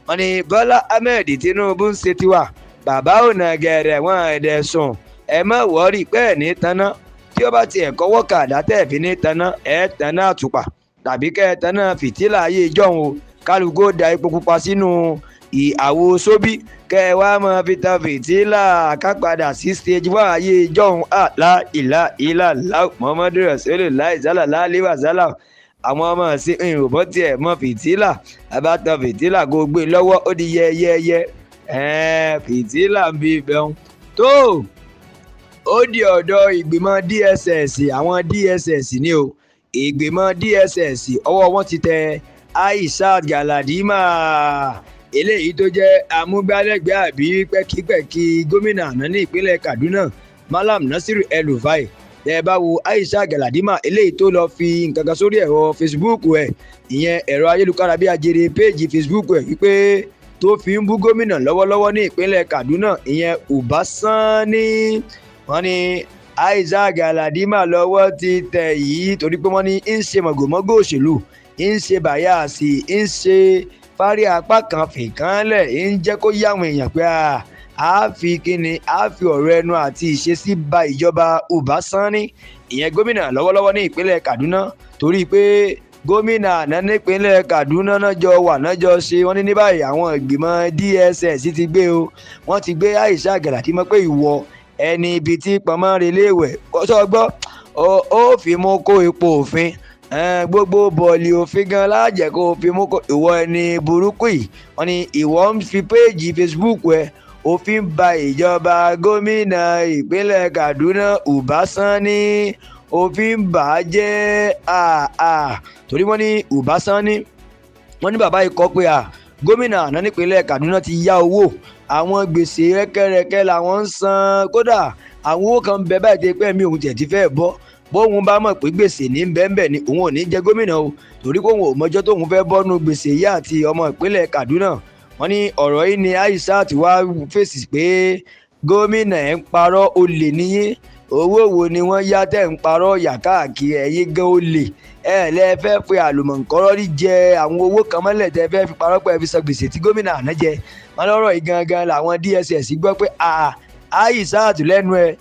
Wọ́n ní Bọ́lá Ahmed Tinubu ń ṣe tiwa, bàbá ò nà gẹ̀rẹ̀ wọ́n ẹ̀dẹ̀ sùn. Ẹ má wọ́ọ̀rì pẹ́ẹ́ ní taná, tí ó bá tiẹ̀ kọ́wọ́ kàdá tẹ̀ fi ní taná, ẹ̀ taná àtùpà tàbí kẹ́ ẹ taná fìtílà ayé ìjọ́un o. Kálukú ó da epo pupa sínú àwo sóbí kẹ́ ẹ wá máa fi tan fìtílà ká padà sí stage one ayé ìjọ́un. Àlá ìlà ìlà láò Muhammadu Rasulullah ìsálà láàlíwà sálà. Àwọn ọmọ sí ìrùbọ́ tiẹ̀ mọ fìtílà, àbá tan fìtílà kó gbé lọ́wọ́ ó di yẹ́yẹ́yẹ́. Fìtílà ń bí bẹ́ẹ̀ tó. Ó di ọ̀dọ̀ ìgbìmọ̀ DSS, àwọn DSS ni o. Ìgbìmọ̀ DSS ọwọ́ wọn ti tẹ Aishat Galadima, eléyìí tó jẹ́ amúgbálẹ́gbẹ̀ẹ́ àbí pẹ́kípẹ́kí gómìnà àná ní ìpínlẹ̀ Kaduna, Malam Nasiru El-Rufai. Tẹ́ ẹ bá wo Aishat Galadima, eléyìí tó lọ fi nǹkan kan sórí ẹ̀rọ Facebook ẹ̀, ìyẹn ẹ̀rọ ayélujára bí ajere péèjì Facebook ẹ̀, wípé tó fi ń bú gómìnà lọ́wọ́lọ́wọ́ ní ìpínlẹ̀ Kaduna, ìyẹn Uba Sani. Wọ́n ní Aishat Galadima lọ́wọ́ ti tẹ̀ yìí torí pé wọ́n ní ń ṣe mọ̀gòmọ́gò òṣèlú, ń ṣe bàyàsì, ń ṣe fárí apá kan fìkánlẹ̀, ń jẹ́ kó yá àwọn èèyàn pé a fi kíni, a fi ọ̀rọ̀ ẹnu àti ìṣesí ba ìjọba Uba Sani, ìyẹn gómìnà lọ́wọ́lọ́wọ́ ní ìpínlẹ̀ Kaduna, torí pé gómìnà àná nípínlẹ̀ Kaduna náà jọ wà náà jọ ṣe. Wọ́n ní ní báyìí àwọn ìgbìmọ̀ DSS ti gbé o, wọ́n ti gbé Aishat Galadima pé ìwọ ẹni ibi tí pọnmọ́ relé ìwẹ̀ sọ gbọ́ ó fi mú kó ipò òfin, gbogbo bọ̀ọ̀lì òfin gan láàjẹ́ kó fi mú kó ìwọ ẹni burúkú yìí. Wọ́n ní ìwọ ń fi péèjì Facebook ẹ òfin ba ìjọba gómìnà ìpínlẹ̀ Kaduna Uba Sani, òfin bà á jẹ́ torí wọ́n ní Uba Sani, wọ́n ní bàbá yìí kọ́ pé gómìnà àná nípínlẹ̀ Kaduna ti yá owó, àwọn gbèsè rẹ́kẹ́rẹ́kẹ́ làwọn ń san, kódà àwọn owó kan ń bẹ báyìí tẹ́ pé ẹ̀mí òun tiẹ̀ ti fẹ́ bọ́. Bóun bá mọ̀ pé gbèsè ní bẹ́ẹ̀nbẹ́ẹ̀ ni òun ò ní jẹ gómìnà o, torí pé òun ò mọjọ́ tóun fẹ́ bọ́nu gbèsè yìí àti ọmọ ìpínlẹ̀ Kaduna. Wọ́n ní ọ̀rọ̀ yìí ni Aishat wá fèsì pé gómìnà ẹ̀ ń parọ́, olè níyìn, owó wo ni wọ́n yá tẹ̀ ń parọ́ yà káàkiri, ẹ̀yin gan olè, ẹ lẹ́ fẹ́ fi àlùmọ̀ǹkọ́rọ́ rí jẹ àwọn owó kan mọ́lẹ̀ tẹ́ fẹ́ fi parọ́ pé ẹ fi san gbèsè tí gómìnà àná jẹ. Wọ́n lọ́rọ̀ yìí gangan làwọn DSS gbọ́ pé Aishat lẹ́nu ẹ̀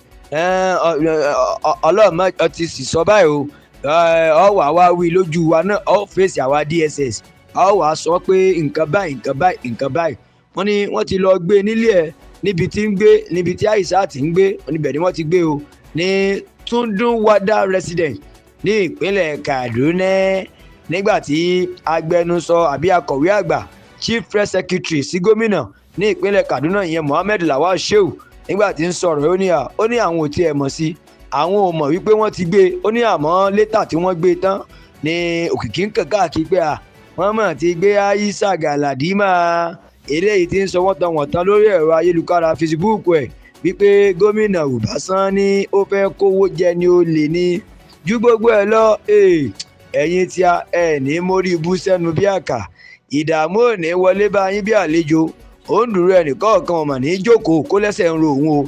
ọlọ́mọ ti sì sọ báyìí o, ọ wà wá wí lójú wa náà, ọ fèsì àwa DSS, ọ wà sọ pé nǹkan báyìí nǹkan báyìí nǹkan báyìí. Wọ́n ní wọ́n ti lọ gbé nílé ẹ̀ níbi tí ń gbé, níbi tí Aishat ń gbé, níbẹ̀ ni wọ́n ti gbé o, ní Tundun Wada resident ní ìpínlẹ̀ Kaduna. Nígbà tí agbẹnusọ àbí akọ̀wé àgbà chief press secretary sí gómìnà ní ìpínlẹ̀ Kaduna, ìyẹn Mohammed Lawal Shehu, nígbà tí ń sọ̀rọ̀ ó ní àwọn ò tiẹ̀ mọ̀ sí, àwọn ò mọ̀ wípé wọ́n ti gbé. Ó ní àmọ́ létà tí wọ́n gbé tán ní òkìkí ń kàn káàkiri pé wọ́n mọ̀ ti gbé Aishat Galadima, eléyìí tí ń sọ wọ́n tan wọ̀n tán lórí ẹ̀rọ ayélujára Facebook ẹ̀ wípé gómìnà Uba Sani ó fẹ́ kówó jẹ ní olè ní ju gbogbo ẹ̀ lọ. Ẹ̀yin tí a ẹ̀ ní mórí ibú sẹ́nu bí àkà, ìdààmú ò ní wọlé bá yín bí àlejò, ó ń dúró ẹnìkọ̀ọ̀kan ọmọ ní jókòó kó lẹ́sẹ̀ ń ro òun o,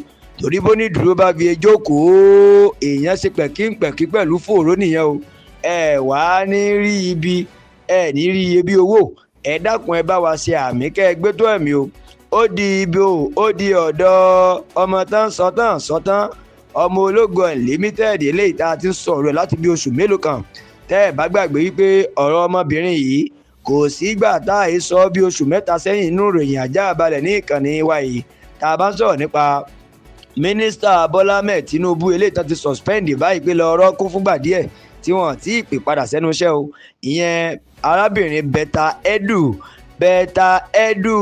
torí bó ní dúró bá fi jókòó èèyàn ṣe pẹ̀kínpẹ̀kí pẹ̀lú fòró nìyẹn o. Ẹ wá ní rí ibi, ẹ ní rí iye bí owó, ẹ dákun ẹ bá wa ṣe àmì kẹ́ ẹ gbé tó ẹ̀mí o. Ó di ibi o, ó di ọ̀dọ̀ ọmọ tán sọ tán sọ tán, ọmọ ológo unlimited eléyìí tá a ti ń sọ̀rọ̀ ẹ̀ láti bí oṣù mélòó kan. Tẹ́ ẹ bá gbàgbé wípé ọ̀rọ̀ ọmọbìnrin yìí kò sígbà tá a sọ bí oṣù mẹ́ta sẹ́yìn inú ìròyìn ajá balẹ̀ ní ìkànnì wa yìí, tá a bá ń sọ̀rọ̀ nípa Mínísítà Bọ́lá Ahmed Tinubu eléyìí tán ti suspend báyìí pé lọ́ọ́ rọ́ọ̀kún fúngbà díẹ̀ tí wọ́n ti pè padà sẹ́nu iṣẹ́ o, ìyẹn arábìnrin Betta Edu. Betta Edu,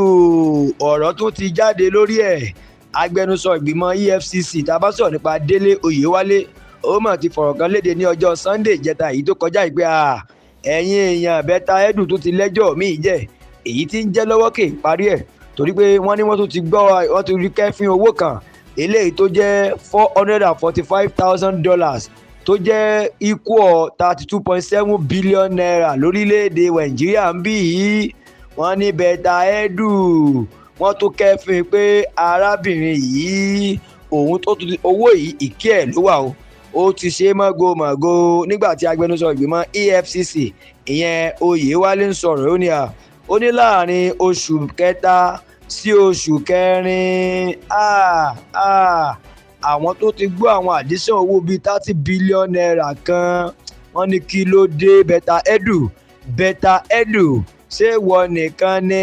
ọ̀rọ̀ tó ti jáde lórí ẹ̀. Agbẹnusọ ìgbìmọ̀ EFCC tá a bá sọ̀rọ̀ nípa Délé Oyèwálé, ó mà ti fọ̀rọ̀ kan léde ní ọjọ́ Sunday ìjẹta èyí tó kọjá ìpè à ẹ̀yin èèyàn, Betta Edu tó ti lẹ́jọ́ míì jẹ́ èyí tí ń jẹ́ lọ́wọ́ kè parí ẹ̀, torí pé wọ́n ní wọ́n tún ti gbọ́ wọ́n ti rí kẹ́fín owó kan eléyìí tó jẹ́ $445,000 tó jẹ́ equal 32.7 billion naira lórílẹ̀‐èdè Nàìjíríà ń bí yìí. Wọ́n ní Betta Edu, wọ́n tún kẹ́fín pé arábìnrin yìí òun tó tún owó yìí ìkí ẹ̀ ló wà o, ó ti ṣe mọ́gòmọ́gò. Nígbà tí agbẹnusọ ìgbìmọ̀ EFCC ìyẹn Oyèwálé ń sọ̀rọ̀, ó ní à ó ní láàrin oṣù kẹta sí oṣù kẹrin, àwọn tó ti gbọ́ àwọn àdísàn owó bíi 30 billion naira kan. Wọ́n ní kí ló dé, Betta Edu? Betta Edu, ṣé wọ nìkan ni?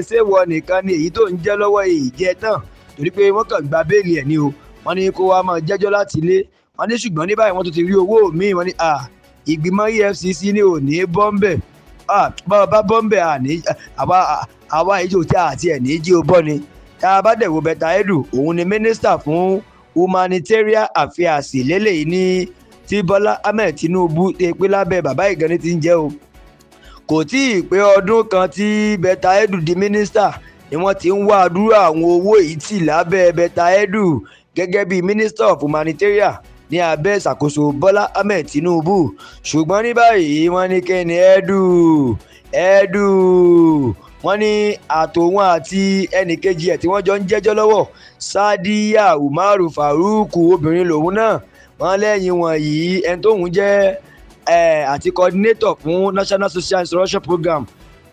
Ṣé wọ nìkan ni èyí tó ń jẹ́ lọ́wọ́ èyí jẹ́ tán? Torí pé wọ́n kàn gba béèlì ẹ̀ ní o, wọ́n ní kó wá máa jẹ́jọ́ láti ilé. Wọ́n ní ṣùgbọ́n ní báyìí wọ́n tún ti rí owó míì. Wọ́n ní ìgbìmọ̀ EFCC ní òní bọ́m̀bẹ̀ bá bọ́m̀bẹ̀ àwa ìjọ tí àti ẹ̀ ní jí o bọ́ ni. Tá a bá dẹ̀ wo Betta Edu, òun ni mínísítà fún humanitarian affairs lélẹ́yìí ní tí Bọ́lá Ahmed Tinubu ti pé lábẹ́ bàbá ìgànnì ti ń jẹ́ o. Kò tí ì pé ọdún kan tí Betta Edu di mínísítà ni wọ́n ti ń wá àdúrà àwọn owó yìí tì lábẹ́ Betta Edu gẹ́gẹ́ bí minister of humanitarian ní abẹ́ ìṣàkóso Bọ́lá Ahmed Tinubu. Ṣùgbọ́n ní báyìí wọ́n ní kẹ́ni Edu Edu, wọ́n ní àtòun àti ẹnìkejì ẹ̀ tí wọ́n jọ ń jẹ́jọ́ lọ́wọ́, Sadiya Umaru Farouk, obìnrin lòun náà, wọ́n lẹ́yìn wọ̀nyí ẹni tóun jẹ́ àti coordinator fún National Social Insurance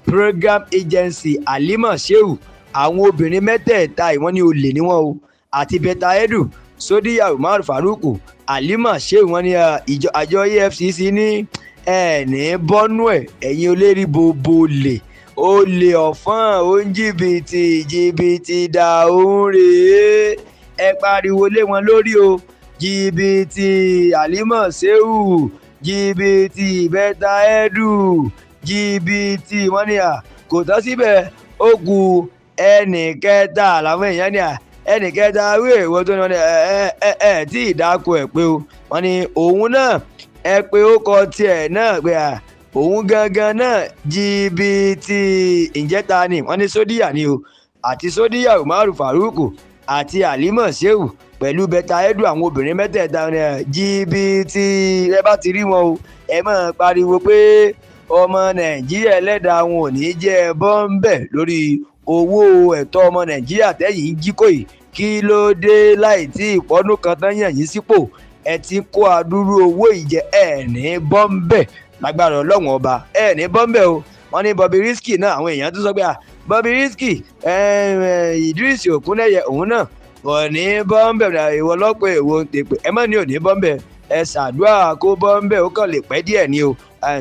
Program Agency, Halima Shehu. Àwọn obìnrin mẹ́tẹ̀ẹ̀ta ìwọ́n ní olè ní wọ́n o, àti Betta Edu, Sodiya Umaru Farouk, Halima Shehu. Wọ́n ní àjọ EFCC ní ẹ̀ ní bọ́nú ẹ̀, ẹ̀yin olórí bobo lè olè ọ̀fọ́n òǹjìbìtì jìbìtì dà òun rèé, ẹ pariwo lé wọn lórí o. Jìbìtì Halima Shehu, jìbìtì Betta Edu, jìbìtì. Wọ́n ní à kò tán síbẹ̀, ó kù ẹnì kẹta làwọn èèyàn ní à ẹnì kẹta wí èwo tó ní. Wọ́n ní ẹ ẹ ẹ tí ìdáko ẹ̀ pé o. Wọ́n ní òun náà ẹ pé ó kọ tiẹ̀ náà pé à òun gangan náà jìbìtì ìjẹta ni. Wọ́n ní Sódíyà ni o, àti Sódíyà Umaru Farouk àti Halima Shehu pẹ̀lú Betta Edu, àwọn obìnrin mẹ́tẹ̀ẹ̀ta ní jìbìtì. Ẹ bá ti rí wọn o, ẹ máa pariwo pé ọmọ Nàìjíríà ẹlẹ́dàá wọn ò ní jẹ́ bọ́ńbẹ̀ lórí owó ẹ̀tọ́ ọmọ Nàìjíríà tẹ́yìn ń jí kò yìí. Kí ló dé láì tí ìpọ́nú kan tán yàn yín sípò, ẹ ti kó adúrú owó ìjẹ? Ẹ̀ ní bọ́ńbẹ̀ lágbára Ọlọ́run Ọba, ẹ̀ ní bọ́ńbẹ̀ o. Wọ́n ní Bobrisky náà, àwọn èèyàn tún sọ pé Bobrisky, Idris Okuneye, òun náà kò ní bọ́ńbẹ̀. Ìwọ lọ́pọ̀ èwo ń tèpè ẹ mọ̀ ní òní bọ́ńbẹ̀, ẹ ṣàdúrà kó bọ́ńbẹ̀, ó kàn lè pẹ́ díẹ̀ ni o.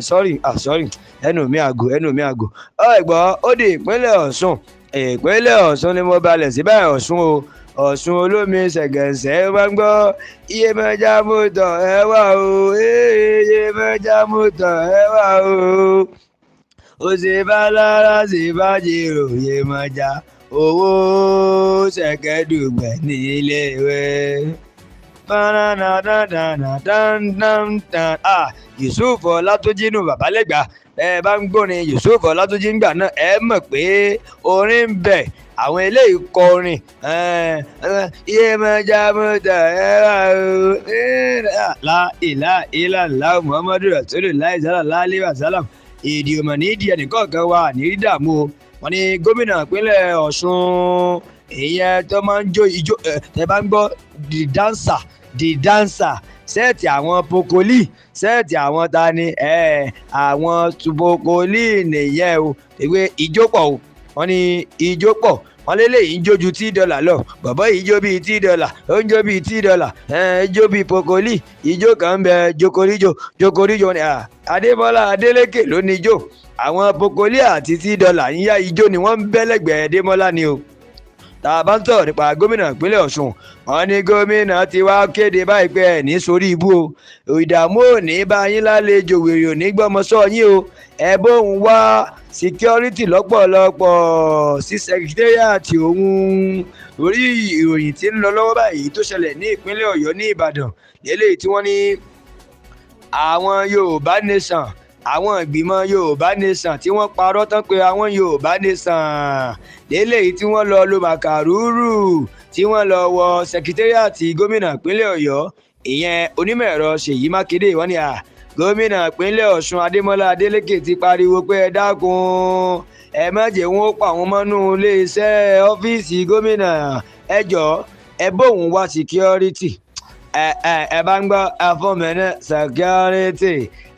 Sorry, sorry, ẹnu mi àgò, ẹnu mi àgò. Ẹ̀gbọ́n, ó di ìpínlẹ̀ Ọ̀ṣun. Ìpínlẹ̀ Ọ̀ṣun ni mo balẹ̀ sí báyìí. Ọ̀ṣun o, Ọ̀ṣun olómi ṣẹ̀gẹ̀ṣẹ̀ máa ń gbọ́ iye mẹ́ja mọ́tò ẹ wá o, iye mẹ́ja mọ́tò ẹ wá o, ó ṣe bá lára ṣe bá jèrò Yemọja owó ṣẹ̀kẹ̀dùgbẹ̀ nílé ìwé. Yusuf Ọlátúnjí nù Babalẹ́gbà. Ẹ bá ń gbórin Yusuf Ọlátúnjí ńgbà náà, ẹ mọ̀ pé orin ń bẹ, àwọn eléyìí kọ orin Yemọja mọ́tò ẹ wá o la ìlà ìlà ńlá Muhammadu Rasulullah sallallahu alaihi wasallam. Èdè ọmọ ní ìdí ẹnìkọ̀ọ̀kan wa ní dààmú o. Wọ́n ní gómìnà ìpínlẹ̀ Ọ̀ṣun, ìyẹn tó máa ń jó ijó, tẹ́ bá ń gbọ́ the dancer, the dancer, set àwọn Pokoli, set àwọn tani, àwọn Pokoli nìyẹn o. Ìwé ijó pọ̀ o, wọ́n ní ijó pọ̀. Wọ́n lélẹ́yìí ń jó ju tí dọ́là lọ, bọ̀bọ́ yìí jó bíi tí dọ́là, ó ń jó bíi tí dọ́là, jó bíi Pokoli. Ijó kan ń bẹ, jokoríjo jokoríjo ni Adébọ́lá Adélékè ló ní ijó. Àwọn Pokoli àti tí dọ́là ń yá ijó ni wọ́n ń bẹ́ lẹ́gbẹ̀ẹ́ Adémọ́lá ni o. Tá a bá ń sọ̀rọ̀ nípa gómìnà ìpínlẹ̀ Ọ̀ṣun, Wọ́n ní gómìnà ti wá kéde báyìí pé ẹ̀ ní sórí ibú o, ìdààmú ò ní bá yín lálejò, wèrè ò ní gbọ́mọ sọ yín o. Ẹ bóun wá security lọ́pọ̀lọpọ̀ sí secretariat òun. Orí ìròyìn tí ń lọ lọ́wọ́ báyìí tó ṣẹlẹ̀ ní ìpínlẹ̀ Ọ̀yọ́ ní Ìbàdàn lélẹ́yìí tí wọ́n ní àwọn Yorùbá Nation, àwọn ìgbìmọ̀ Yorùbá Nation tí wọ́n parọ́ tán pé àwọn Yorùbá Nation lélẹ́yìí tí wọ́n lọ lo màkàrúrù tí wọ́n lọ wọ secretariat gómìnà ìpínlẹ̀ Ọ̀yọ́, ìyẹn onímọ̀ ẹ̀rọ Ṣèyí Mákindé. Wọ́n ní à gómìnà ìpínlẹ̀ Ọ̀ṣun Adémọ́lá Adélékè ti pariwo pé ẹ dákun, ẹ má jẹ́ wọn ó pa àwọn mọ́nú iléeṣẹ́ ọ́fíìsì gómìnà, ẹ jọ̀ọ́ ẹ bóun wá security, ẹ bá ń gbọ́ ẹ fún mi ní security,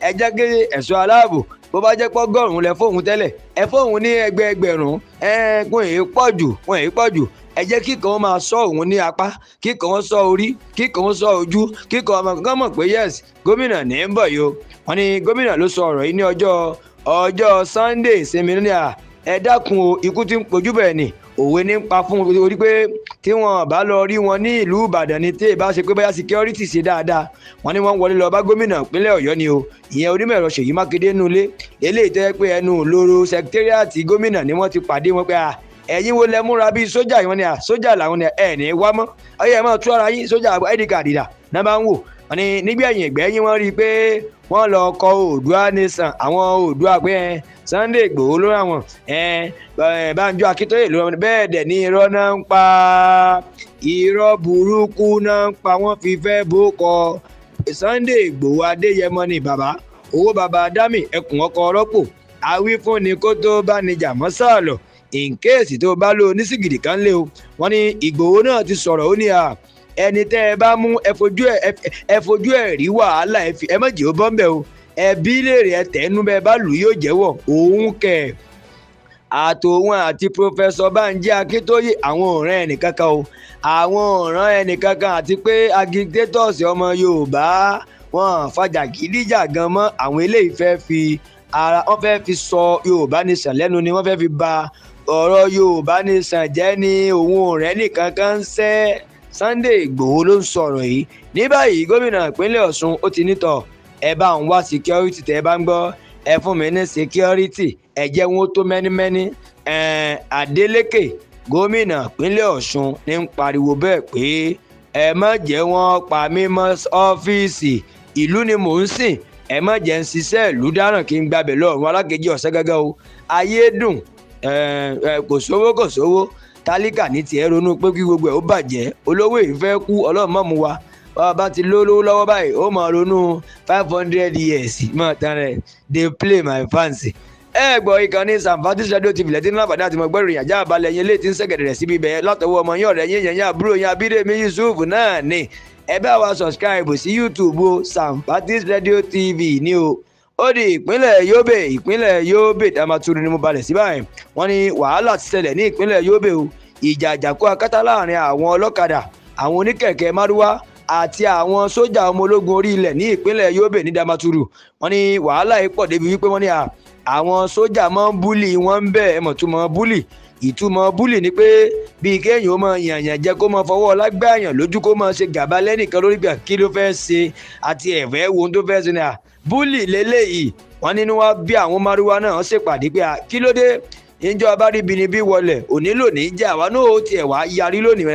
ẹ jẹ́ kí ẹ̀ṣọ́ aláàbò bó bá jẹ́ pọ́gọ́rùn-ún lẹ fóun tẹ́lẹ̀, ẹ fóun ní ẹgbẹẹgbẹ̀rún, ẹ kún èyí pọ̀ jù, kún èyí pọ̀ jù, ẹ jẹ́ kí kan máa sọ òun ní apá, kí kan sọ orí, kí kan sọ ojú, kí kan kàn mọ̀ pé yes, gómìnà ní ń bọ̀ yìí o. Wọ́n ní gómìnà ló sọ ọ̀rọ̀ yìí ní ọjọ́ Sunday ìsinmi ní à ẹ dákun o, ikú tí ń pojú bẹ́ẹ̀ ni òwe ní ń pa fún orí pé tí wọn bá lọ rí wọn ní ìlú Ìbàdàn ni tí ìbá ṣe pé bóyá security ṣe dáadáa. Wọ́n ní wọ́n wọlé lọ bá gómìnà ìpínlẹ̀ Ọ̀yọ́ ni o, ìyẹn onímọ̀ ẹ̀rọ Ṣèyí Mákindé nulẹ̀ eléyìí tó yẹ pé ẹnu lóró secretariat gómìnà ni wọ́n ti pàdé wọn pé à ẹ̀yin wo lẹ múra bíi sójà yìí? Wọ́n ní à sójà làwọn ní ẹ̀ ní wá mọ́, ọyẹ ẹ̀ máa tú ara yín sójà id card dà náà bá ń wò. Wọ́n ní nígbẹ̀yìn ìgbẹ́yìn wọ́n rí i pé wọ́n lọ kọ Oòduà Nation, àwọn Oòduà pé ẹ Sunday Igboho ló rà wọ́n, ẹ Bánjọ Akíntóyè ló rà wọ́n, bẹ́ẹ̀ dẹ̀ ní irọ́ náà ń pa, irọ́ burúkú náà ń pa, wọ́n fi fẹ́ bó kọ Sunday Igboho Adéyẹmọ ni bàbá owó bàbá dámì ẹkùn ọkọ rọ́pò awífúnni kó tó bá ní jà mọ́ sàlọ̀ in case tó bá lò onísìgìdì kan lé o. Wọ́n ní Ìgbòho náà ti sọ̀rọ̀, ó ní à ẹni tẹ́ ẹ bá mú ẹ fojú ẹ rí wàhálà, ẹ má jẹ́ ó bọ́m̀bẹ̀ o, ẹ bí léèrè ẹ tẹ̀nu bẹ́ẹ̀ bá lù yóò jẹ́wọ́ òun kẹ̀. Àtòun àti Professor Bánjí Akíntóyè àwọn ò rán ẹnìkankan o, àwọn ò rán ẹnìkankan, àti pé agitators ọmọ Yorùbá wọn fàjàgídíjàgan mọ́, àwọn eléyìí fẹ́ fi ara wọn fẹ́ fi sọ Yorùbá Nation lẹ́nu ni, wọ́n fẹ́ fi ba ọ̀rọ̀ Yorùbá Nation jẹ́ ni, òun ò rẹ́ nìkankan ń sẹ́. Sunday Igboho ló ń sọ̀rọ̀ yìí ní báyìí. Gómìnà ìpínlẹ̀ Ọ̀ṣun ó ti nítọ̀ ẹ bá ń wá security, tẹ́ ẹ bá ń gbọ́ ẹ fún mi ní security, ẹ jẹ́ wọn tó mẹ́nímẹ́ní. Adeleke gómìnà ìpínlẹ̀ Ọ̀ṣun ní ń pariwo bẹ́ẹ̀ pé ẹ má jẹ́ wọ́n pa mí mọ́ ọ́fíìsì, ìlú ni mò ń sìn, ẹ má jẹ́ ń ṣiṣẹ́ ìlú dáràn kí n gbabẹ̀ lọ́rùn alákejì ọ̀sẹ̀ gángan o. Ayé dùn, kò sówó kò sówó, tálíkà ní tiẹ̀ ronú pé kí gbogbo ẹ̀ ó bàjẹ́, olówó yìí fẹ́ kú, Ọlọ́run má mú wa. Bá ti lówó lọ́wọ́ báyìí ó máa ronú 500 years mọ̀ tán rẹ̀ dey play my fancy. Ẹ gbọ́ ìkànnì Samfatis Radio TV lẹ́tí ńlá àbàdàn àti mọ̀ gbẹ́rù ìyànjá àbálẹ̀ yẹn létí ń ṣẹ̀gẹ̀dẹ̀ rẹ̀ síbi ibẹ̀ látọwọ́ ọmọ yín ọ̀rẹ́ yín yẹn àbúrò yín Abídèmí Yusuf náà ni. Ẹ bá wa subscribe sí YouTube o, Samfatis Radio TV ni o. Ó di ìpínlẹ̀ Yobe, ìpínlẹ̀ Yobe Damaturu ni mo balẹ̀ sí báyìí. Wọ́n ní wàhálà ti ṣẹlẹ̀ ní ìpínlẹ̀ Yobe o, ìjà àjàkú akátá láàrin àwọn ọlọ́kadà, àwọn oníkẹ̀kẹ́ márúwá àti àwọn sójà ọmọ ológun orí ilẹ̀ ní ìpínlẹ̀ Yobe ní Damaturu. Wọ́n ní wàhálà yìí pọ̀ débi wípé wọ́n ní àwọn sójà máa ń búlì wọ́n ń bẹ̀. Ẹ mọ̀ túmọ̀ búlì, ìtumọ̀ búlì ni pé bíi kéèyàn ó máa yànyàn jẹ, kó máa fọwọ́ lágbàyàn lójú, kó máa ṣe gàba lẹ́nìkan lórí gbà kí ló fẹ́ ṣe àti ẹ̀fẹ́ wo tó fẹ́ ṣe ni à búlì lélẹ́yìí. Wọ́n nínú wá bí àwọn márúwá náà ṣèpàdé pé kí ló dé ìjọ bá rí binibi wọlé òní lónìí jẹ́ àwa náà ó tiẹ̀ wá yarí lónìí.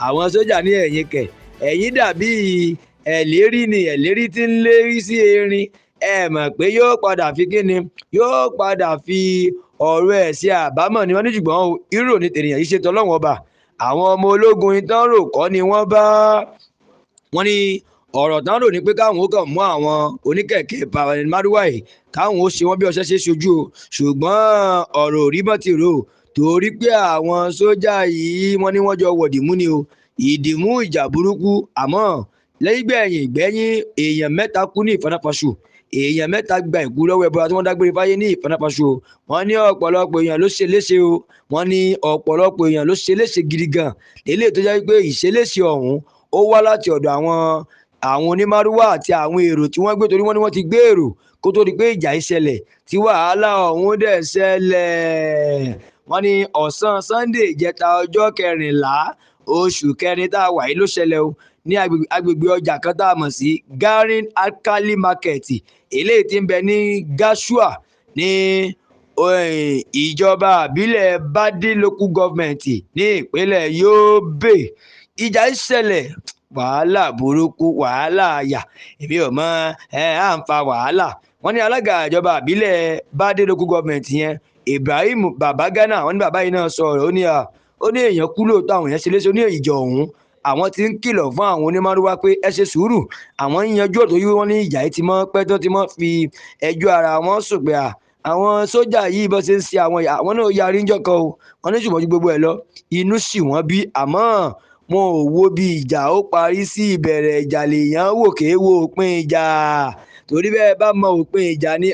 Àwọn sójà ní ẹ̀yìn kẹ̀ ẹ̀yìn dàbí ẹ̀lérí ni, ẹ̀lérí tí ń lérí sí erin, ẹ mọ̀ pé yóò padà fi kíni, yóò padà fi ọ̀rọ̀ ẹ̀ ṣe àbámọ̀ ni. Wọ́n ní ṣùgbọ́n irò ní tènìyàn yìí ṣe tọ́lọ́wọ́n ọba, àwọn ọmọ ológun tán rò kọ́ ni wọ́n bá wọ́n ní ọ̀rọ̀ tán rò ní pé káwọn ó kàn mú àwọn oníkẹ̀kẹ́ márúwá yìí káwọn ó ṣe wọ́n bí ọṣẹ ṣe ṣojú o, ṣùgbọ́n ọ̀rọ̀ ò rí bọ́n ti rò torí pé àwọn sójà yìí wọ́n ní wọ́n jọ wọ̀dìmú ni o, ìdìmú ìjà burúkú. Àmọ́ lẹ́yìngbẹ̀yìn gbẹ̀yìn èèyàn mẹ́ta kú ní ìfọnáfọṣù, èèyàn mẹ́ta gba ìkú lọ́wọ́ ẹbọra tí wọ́n dágbére fáyé ní ìfọnáfọṣù. Wọ́n ní ọ̀pọ̀lọpọ̀ èèyàn ló ṣe léṣe o, wọ́n ní ọ̀pọ̀lọpọ̀ èèyàn ló ṣe léṣe gidi gan, eléyìí tó jẹ́ pé ìṣeléṣe ọ̀hún ó wá láti ọ̀dọ̀ àwọn onímárúwá àti àwọn èrò tí wọ́n gbé, torí wọ́n ní wọ́n ti gbé èrò kó tó di pé ìjà ìṣẹ̀lẹ̀ tí wàhálà ọ̀hún dẹ̀ ṣẹlẹ̀. Wọ́n ní ọ̀sán Sunday ìjẹta ọjọ́ kẹrìnlá oṣù kẹrin tá a wà yìí ló ṣẹlẹ̀ o, ní agbègbè ọjà kan tá a mọ̀ sí Garin Alkali Market, eléyìí tí ń bẹ ní Gashua ní ìjọba àbílẹ̀ Bade Local Government ní ìpínlẹ̀ Yobe. Ìjà ń ṣẹlẹ̀, wàhálà burúkú, wàhálà àyà, èmi ò mọ ẹ à ń fa wàhálà. Wọ́n ní alága ìjọba àbílẹ̀ Bade Local Government yẹn, Ibrahim Babagana, wọ́n ní bàbá yìí náà sọ̀rọ̀, ó ní èèyàn kú lóòótọ́, àwọn èèyàn ṣe léṣe. Ó ní ìjọ ọ̀hún àwọn ti ń kìlọ̀ fún àwọn onímárúwá pé ẹ ṣe sùúrù, àwọn ń yanjú ọ̀tọ̀ yìí. Wọ́n ní ìjà yìí ti mọ́ pẹ́ tó ti mọ́ fi ẹjọ́ ara wọn sùn pé àwọn sójà yìí bọ́ ṣe ń ṣe àwọn náà yarí ń jọkọ̀ o. Wọ́n ní ṣùgbọ́n ju gbogbo ẹ̀ lọ, inú sì wọ́n bí, àmọ́ wọn ò wo bí ìjà ó parí sí. Ìbẹ̀rẹ̀ ìjà lèèyàn wò kéé wo òpin ìjà, torí bẹ́ẹ̀ bá mọ òpin ìjà ni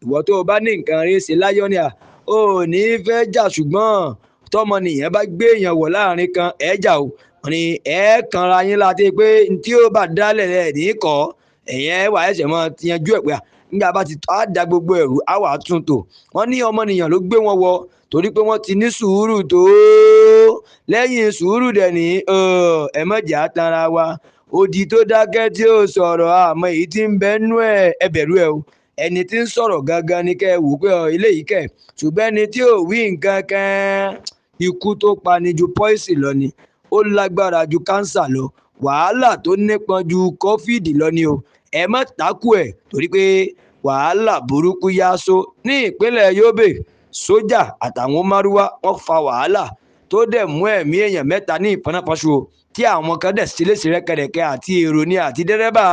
ìwọ tó o bá ní nǹkan rí ṣe láyọ̀ ni à ò ní fẹ́ jà, ṣùgbọ́n tọmọnìyàn bá gbé èèyàn wọ̀ láàrin kan ẹ̀ jà o. Wọ́n ní ẹ̀ kanra yín láti pé tí ó bá dálẹ̀ ẹ̀ ní kọ́ ẹ̀yẹn wà ẹ̀ṣẹ̀ mọ́ ti yanjú ẹ̀ pé nígbà bá ti á da gbogbo ẹ̀rù á wà tún tò. Wọ́n ní ọmọnìyàn ló gbé wọn wọ torí pé wọ́n ti ní sùúrù tó, lẹ́yìn sùúrù dẹ̀ ní ẹ má jẹ́ á tanra wa. Odi tó dákẹ́ tí ó sọ̀rọ̀, àmọ́ èyí tí ń bẹ nú ẹ̀, ẹ bẹ̀rù ẹ o. Ẹni tí ń sọ̀rọ̀ gangan ni kẹ́ ẹ wò pé eléyìí kẹ̀, ṣùgbọ́n ẹni tí ò wí nǹkan kan, ikú tó pani ju pọ́ìsì lọ ni, ó lágbára ju kánsà lọ, wàhálà tó nípọn ju kọ́fíìdì lọ ni o. Ẹ má takú ẹ̀ torí pé wàhálà burúkú yá so ní ìpínlẹ̀ Yobe. Sójà àtàwọn márúwá wọ́n fa wàhálà tó dẹ̀ mú ẹ̀mí èèyàn mẹ́ta ní ìfọnáfọ́nṣu, tí àwọn kan dẹ̀ ṣe léṣe rẹ́kẹrẹ́kẹ́, àti èrò ni àti dẹ́rẹ́bà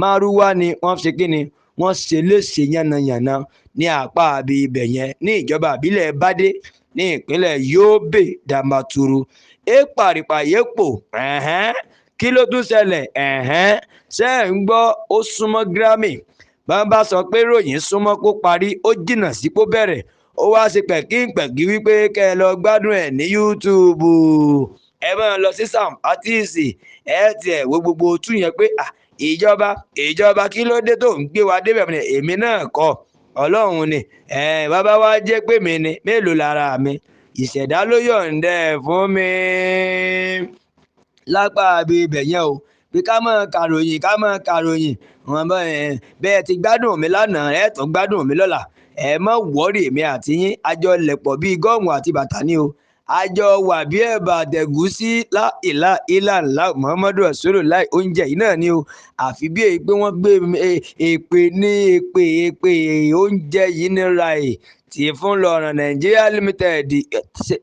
márúwá ni wọ́n ṣe kíni, wọ́n ṣe léṣe yánnayànna ní apá àbí ibẹ̀ yẹn ní ìjọba àbílẹ̀ Bade ní ìpínlẹ̀ Yobe Damaturu. Èpàrìpà yépò, kí ló tún ṣẹlẹ̀? Ṣé ẹ̀ ń gbọ́, ó súnmọ́ Grammy. Bàbá sọ pé ròyìn súnmọ́ kó parí, ó jìnnà sí kó bẹ̀rẹ̀, ó wá ṣe pẹ̀kínpẹ̀kí wípé kẹ́ ẹ lọ gbádùn ẹ̀ ní YouTube, ẹ máa lọ sí Sam Artist, ẹ tiẹ̀ wo gbogbo tún yẹn pé ìjọba kí ló dé tó ń gbé wa débẹ̀? Èmi náà kọ́, Ọlọ́run ni. Bàbá wa jẹ́ pé mi ni, mélòó lára mi, ìṣẹ̀dá ló yọ̀ǹda ẹ̀ fún mi lápá àbí ibẹ̀ yẹn o, pé ká máa kàròyìn, ká máa kàròyìn wọn bẹ́ẹ̀ ti gbádùn mi lánàá, ẹ̀ tún gbádùn mi lọ́la. Ẹ má wọ́ọ̀rì, èmi àti yín àjọ lẹ̀pọ̀ bíi gọ́ọ̀mù àti bàtà ni o, àjọ wà bí ẹ̀bà àtẹ̀gúsí láìlà ìlà ńlá Muhammadu Rasulullah oúnjẹ yìí náà ni o. Àfi bí èyí pé wọ́n gbé èpè ní èpè èpè oúnjẹ yìí ní ra ẹ̀ tí fún lọ́rọ̀ Nàìjíríà Limited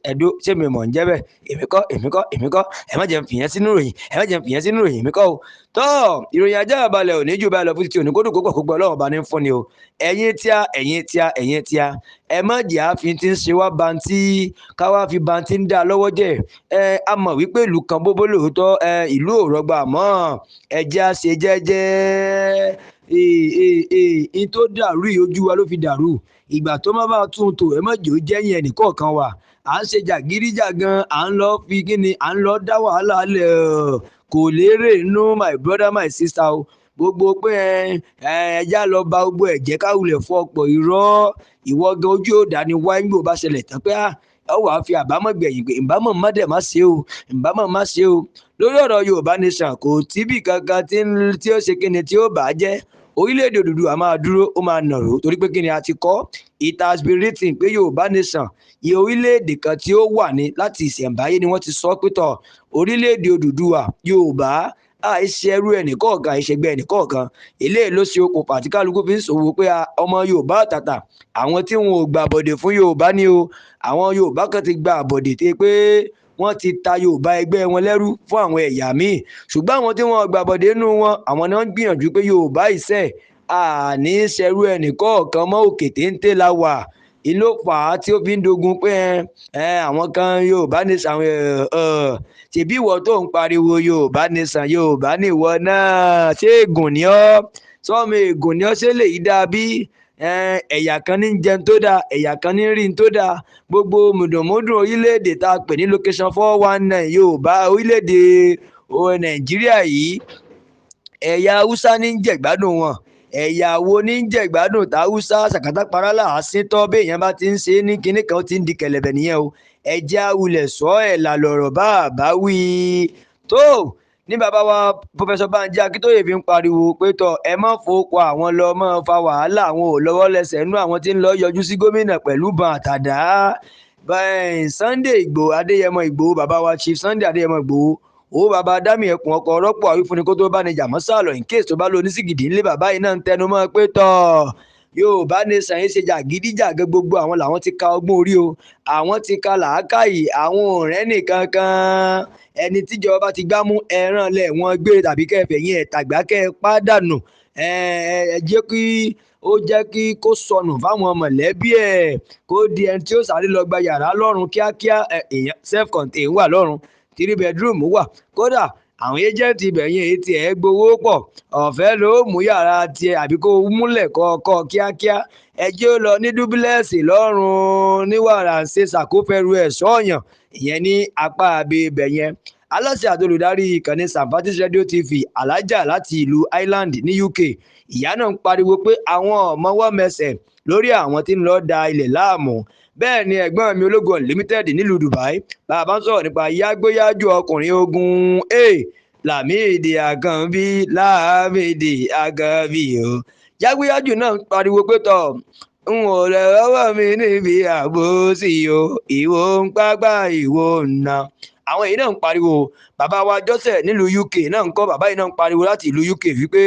ẹ̀dó. Ṣé mi mọ̀ ń jẹ́ bẹ́ẹ̀? Èmi kọ́, èmi kọ́, èmi kọ́. Ẹ má jẹ́ n fìyẹn sínú ìròyìn, ẹ má jẹ́ n fìyẹn sínú ìròyìn, èmi kọ́ o. Tọ́ ìròyìn ajá balẹ̀ òní jù báyìí lọ fún títí òní, kó dùn kó pọ̀ kó gbọ́, Ọlọ́run bá ní fún ni o. Ẹ̀yin tíá, ẹ̀yin tíá, ẹ̀yin tíá, ẹ má jẹ́ àfi tí ń ṣe wá bantí káwá fi bantí ń dá lọ́wọ́ jẹ́. Ẹ a mọ̀ wípé ìlú kan bóbó lóòótọ́, ẹ ìlú ò rọgbà, mọ́ ẹ jẹ́ á ṣe jẹ́jẹ́. Ee tó dàrú yìí, ojú wa ló fi dàrú. Ìgbà tó má bá tún tò, ẹ má jẹ́ ó jẹ́yìn ẹnìkọ̀ọ̀kan wa. À ń ṣe jàgídíjàgan, à ń lọ fi kíni, à ń lọ dá wàhálà lẹ̀, kò lérè nú my brother, my sister o. Gbogbo pé ẹ ẹjá lọ ba gbogbo ẹ̀jẹ̀ káwulẹ̀ fún ọ̀pọ̀ irọ́, ìwọ gan ojú ò dání wá nígbò bá ṣẹlẹ̀ tán pé ẹ wàá fi àbámọ̀ gbẹ̀yìn pé ìbámọ̀ má dẹ̀ má ṣe o, ìbámọ̀ má ṣe o. Lórí ọ̀rọ̀ Yorùbá Nation, kò tíbì kankan tí ó ṣe kíni tí ó bà á jẹ́. Orílẹ̀-èdè Odùduwà máa dúró, ó máa nàró, torí pé kíni a ti kọ́, it has been written pé Yorùbá Nation iye orílẹ̀-èdè kan tí ó wà ní láti ìṣẹ̀ǹbáyé ni wọ́n ti sọ pé tọ̀ orílẹ̀-èdè Odùduwà Yorùbá, àìṣe ẹrú ẹnìkọ̀ọ̀kan, àìṣègbè ẹnìkọ̀ọ̀kan. Eléyìí ló ṣe okùnfà tí kálukú fi ń ṣòwò pé ọmọ Yorùbá àtàtà, àwọn tí wọn ò gbà bọ̀dẹ̀ fún Yorùbá ni o. Àwọn Yorùbá kan ti gba àbọ̀dẹ̀ tí pé wọ́n ti ta Yorùbá ẹgbẹ́ wọn lẹ́rú fún àwọn ẹ̀yà míì, ṣùgbọ́n àwọn tí wọ́n gbà bọ̀dẹ̀ nínú wọn, àwọn ni wọ́n ń gbìyànjú pé Yorùbá ìṣe àní ṣẹrú ẹnìkọ̀ọ̀kan mọ́, òkè téńté la wà. Ìlú fà á tí ó fi ń dogun pé àwọn kan Yorùbá Nation, àwọn ṣèbí ìwọ tó ń pariwo Yorùbá Nation, Yorùbá nìwọ náà, ṣé ègùn ni ọ́? Sọ́mi ègùn ni ọ́? Ṣé lè yí dáa bí ẹ̀yà kan ní jẹun tó dáa, ẹ̀yà kan ní rí tó dáa? Gbogbo mùdùnmúdùn orílẹ̀-èdè tá a pè ní location 419 Yorùbá, orílẹ̀-èdè Nàìjíríà yìí, ẹ̀yà Haúsá ní jẹ̀gbádùn wọn. Ẹ̀yà wo ní jẹ̀gbádùn tá Haúsá sàkátà parálà àsìntọ́? Bí èèyàn bá ti ń ṣe ní kinní kan, ó ti ń di kẹ̀lẹ̀bẹ̀ nìyẹn o. Ẹ̀jẹ̀ awulẹ̀ sọ ẹ̀ là lọ̀rọ̀ bá a bá wí. Tó ní bàbá wa Professor Banji Akíntóyè fi ń pariwo pé tọ ẹ má fowópọ̀ àwọn lọ mọ́ fa wàhálà, àwọn ò lọ́wọ́ lẹ́sẹ̀ nú àwọn tí ń lọ yọjú sí gómìnà pẹ̀lú bọn àtàdá. Sunday Ìgbòho, Adéyẹmọ Ìgbòho, bàbá wa Chief Sunday Adéyẹmọ Ìgbòho, owó bàbá dámì ẹkùn ọkọ̀ rọ́pò àwífúnni kó tó bá ní jàmọ́ sálọ in case tó bá lọ onísìgìdì ńlé. Bàbá yìí náà ń tẹnu mọ́ pé tọ́ Yorùbá Nation yìí ṣe jàgídíjàgan, gbogbo àwọn làwọn ti ka ọgbọ́n orí o, àwọn ti ka làákàyè, àwọn ọ̀rẹ́ nìkan kan. Ẹni tíjọba bá ti gbámú ẹran lẹ̀ wọ́n gbére tàbí kẹfẹ́ yín ẹ̀ tàgbá kẹ́ ẹ pàdánù, ẹ jẹ́ kí ó jẹ́ kí kó sọnù fáwọn mọ̀lẹ́bí ẹ̀, kó di ẹni tí ó sáré lọ gba yàrá lọ́rùn kíákíá. Èèyàn self contained wà lọ́rùn, 3 bedroom wà, kódà àwọn agent ibẹ̀ yẹn èyí tiẹ̀ gbowó pọ̀, ọ̀fẹ́ ló mú yàrá tiẹ̀ àbí kó múlẹ̀ kọ́kọ́ kíákíá. Ẹ jẹ́ ó lọ ní dúbílẹ̀sì lọ́rùn ní wàrà ń ṣe ṣàkófẹ́rù ẹ̀ sọ́ọ̀yàn, ìyẹn ní apá abẹ́ ibẹ̀ yẹn. Aláṣẹ àti olùdarí ìkànnì Samfatis Radio TV, alájà láti ìlú Ireland ní UK, ìyá náà ń pariwo pé àwọn ọmọ wọ́n mẹsẹ̀ lórí àwọn tí ń lọ da ilẹ̀ láàmú. Bẹ́ẹ̀ ni ẹ̀gbọ́n mi Ológun Unlimited nílùú Dubai, bàbá ń sọ̀rọ̀ nípa yágbóyájú ọkùnrin ogun Lámìdí Àkànbí, Lámìdí Àkànbí o. Yágbóyájú náà ń pariwo pé tọ̀ n ò lè rọ́wọ́ mi níbi àbòsí o, ìwò ń pápá ìwò ń na. Àwọn èyí náà ń pariwo. Bàbá wa Jọ́sẹ̀ nílùú UK náà ń kọ́, bàbá yìí náà ń pariwo láti ìlú UK wípé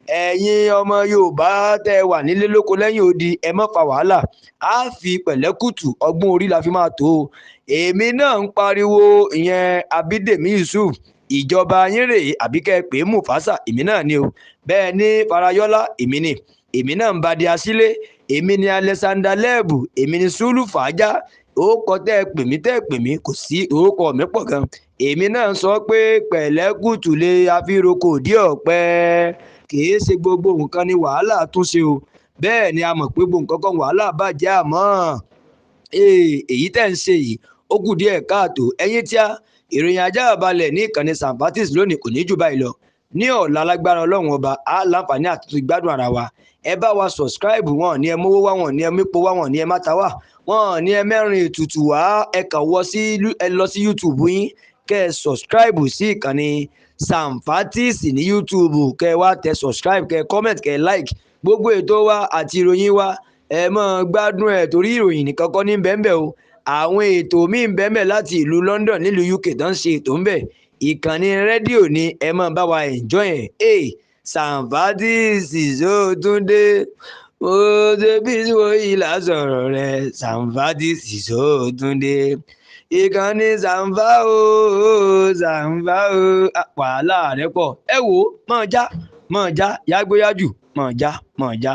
ẹ̀yin ọmọ Yorùbá tẹ́ wà nílé lóko lẹ́yìn odi, ẹ má fa wàhálà, á fi pẹ̀lẹ́kùtù ọgbọ́n orí la fi máa tó o. Èmi náà ń pariwo ìyẹn Abídèmí Yusuf, ìjọba yín rèé àbí kẹ́ ẹ pè é Mufasa, èmi náà ni o. Bẹ́ẹ̀ ni Farayọlá, èmi ni, èmi náà ń badi asílé, èmi ni Alexander Lẹ́ẹ̀bù, èmi ni Sùlù Fàájà. Orúkọ tẹ́ ẹ pè mí, tẹ́ ẹ pè mí, kò sí orúkọ mi pọ̀ gan. Èmi náà ń sọ pé pẹ̀lẹ́kùtù lè àfiroko dí ọ̀pẹ, kìí ṣe gbogbo nǹkan ni wàhálà tún ṣe o. Bẹ́ẹ̀ ni a mọ̀ pé gbogbo nǹkan kan wàhálà bàjẹ́, àmọ́ èyí tẹ́ ń ṣe yìí ó kù díẹ̀ káàtó. Ẹ̀yin tí a ìròyìn ajá balẹ̀ ní ìkànnì Samfatis lónìí kò ní jù báyìí lọ. Ní ọ̀la lágbára Ọlọ́run Ọba, á láǹfààní àti gbádùn ara wa. Ẹ bá wa subscribe, wọn ní ẹ mówó wá, wọn ní ẹ mípo wá, wọn ní ẹ máta wá, wọn ní ẹ mẹ́rin ètùtù wá. Ẹ kàn wọ sí ẹ lọ sí YouTube yín, kẹ́ ẹ subscribe sí ìkànnì Samfatis ní YouTube, kẹ́ ẹ wá tẹ subscribe, kẹ́ ẹ comment, kẹ́ ẹ like gbogbo ètò wa àti ìròyìn wa. Ẹ máa gbádùn ẹ̀ torí ìròyìn nìkan kọ́ ní bẹ́ẹ̀ o, àwọn ètò míì ń bẹ́ẹ̀ láti ìlú London nílùú UK tó ń ṣe ètò ń bẹ̀. Ìkànnì rédíò ni ẹ máa bá wa enjoy ẹ̀. Samfatis Sótúndé, ó ṣe bí ìlà sọ̀rọ̀ rẹ̀. Samfatis Sótúndé, ìkànnì Sàǹfà o, Sàǹfà o, wàhálà rẹ pọ̀. Ẹ wò ó, máa já máa já, yágbóyájù máa já máa já.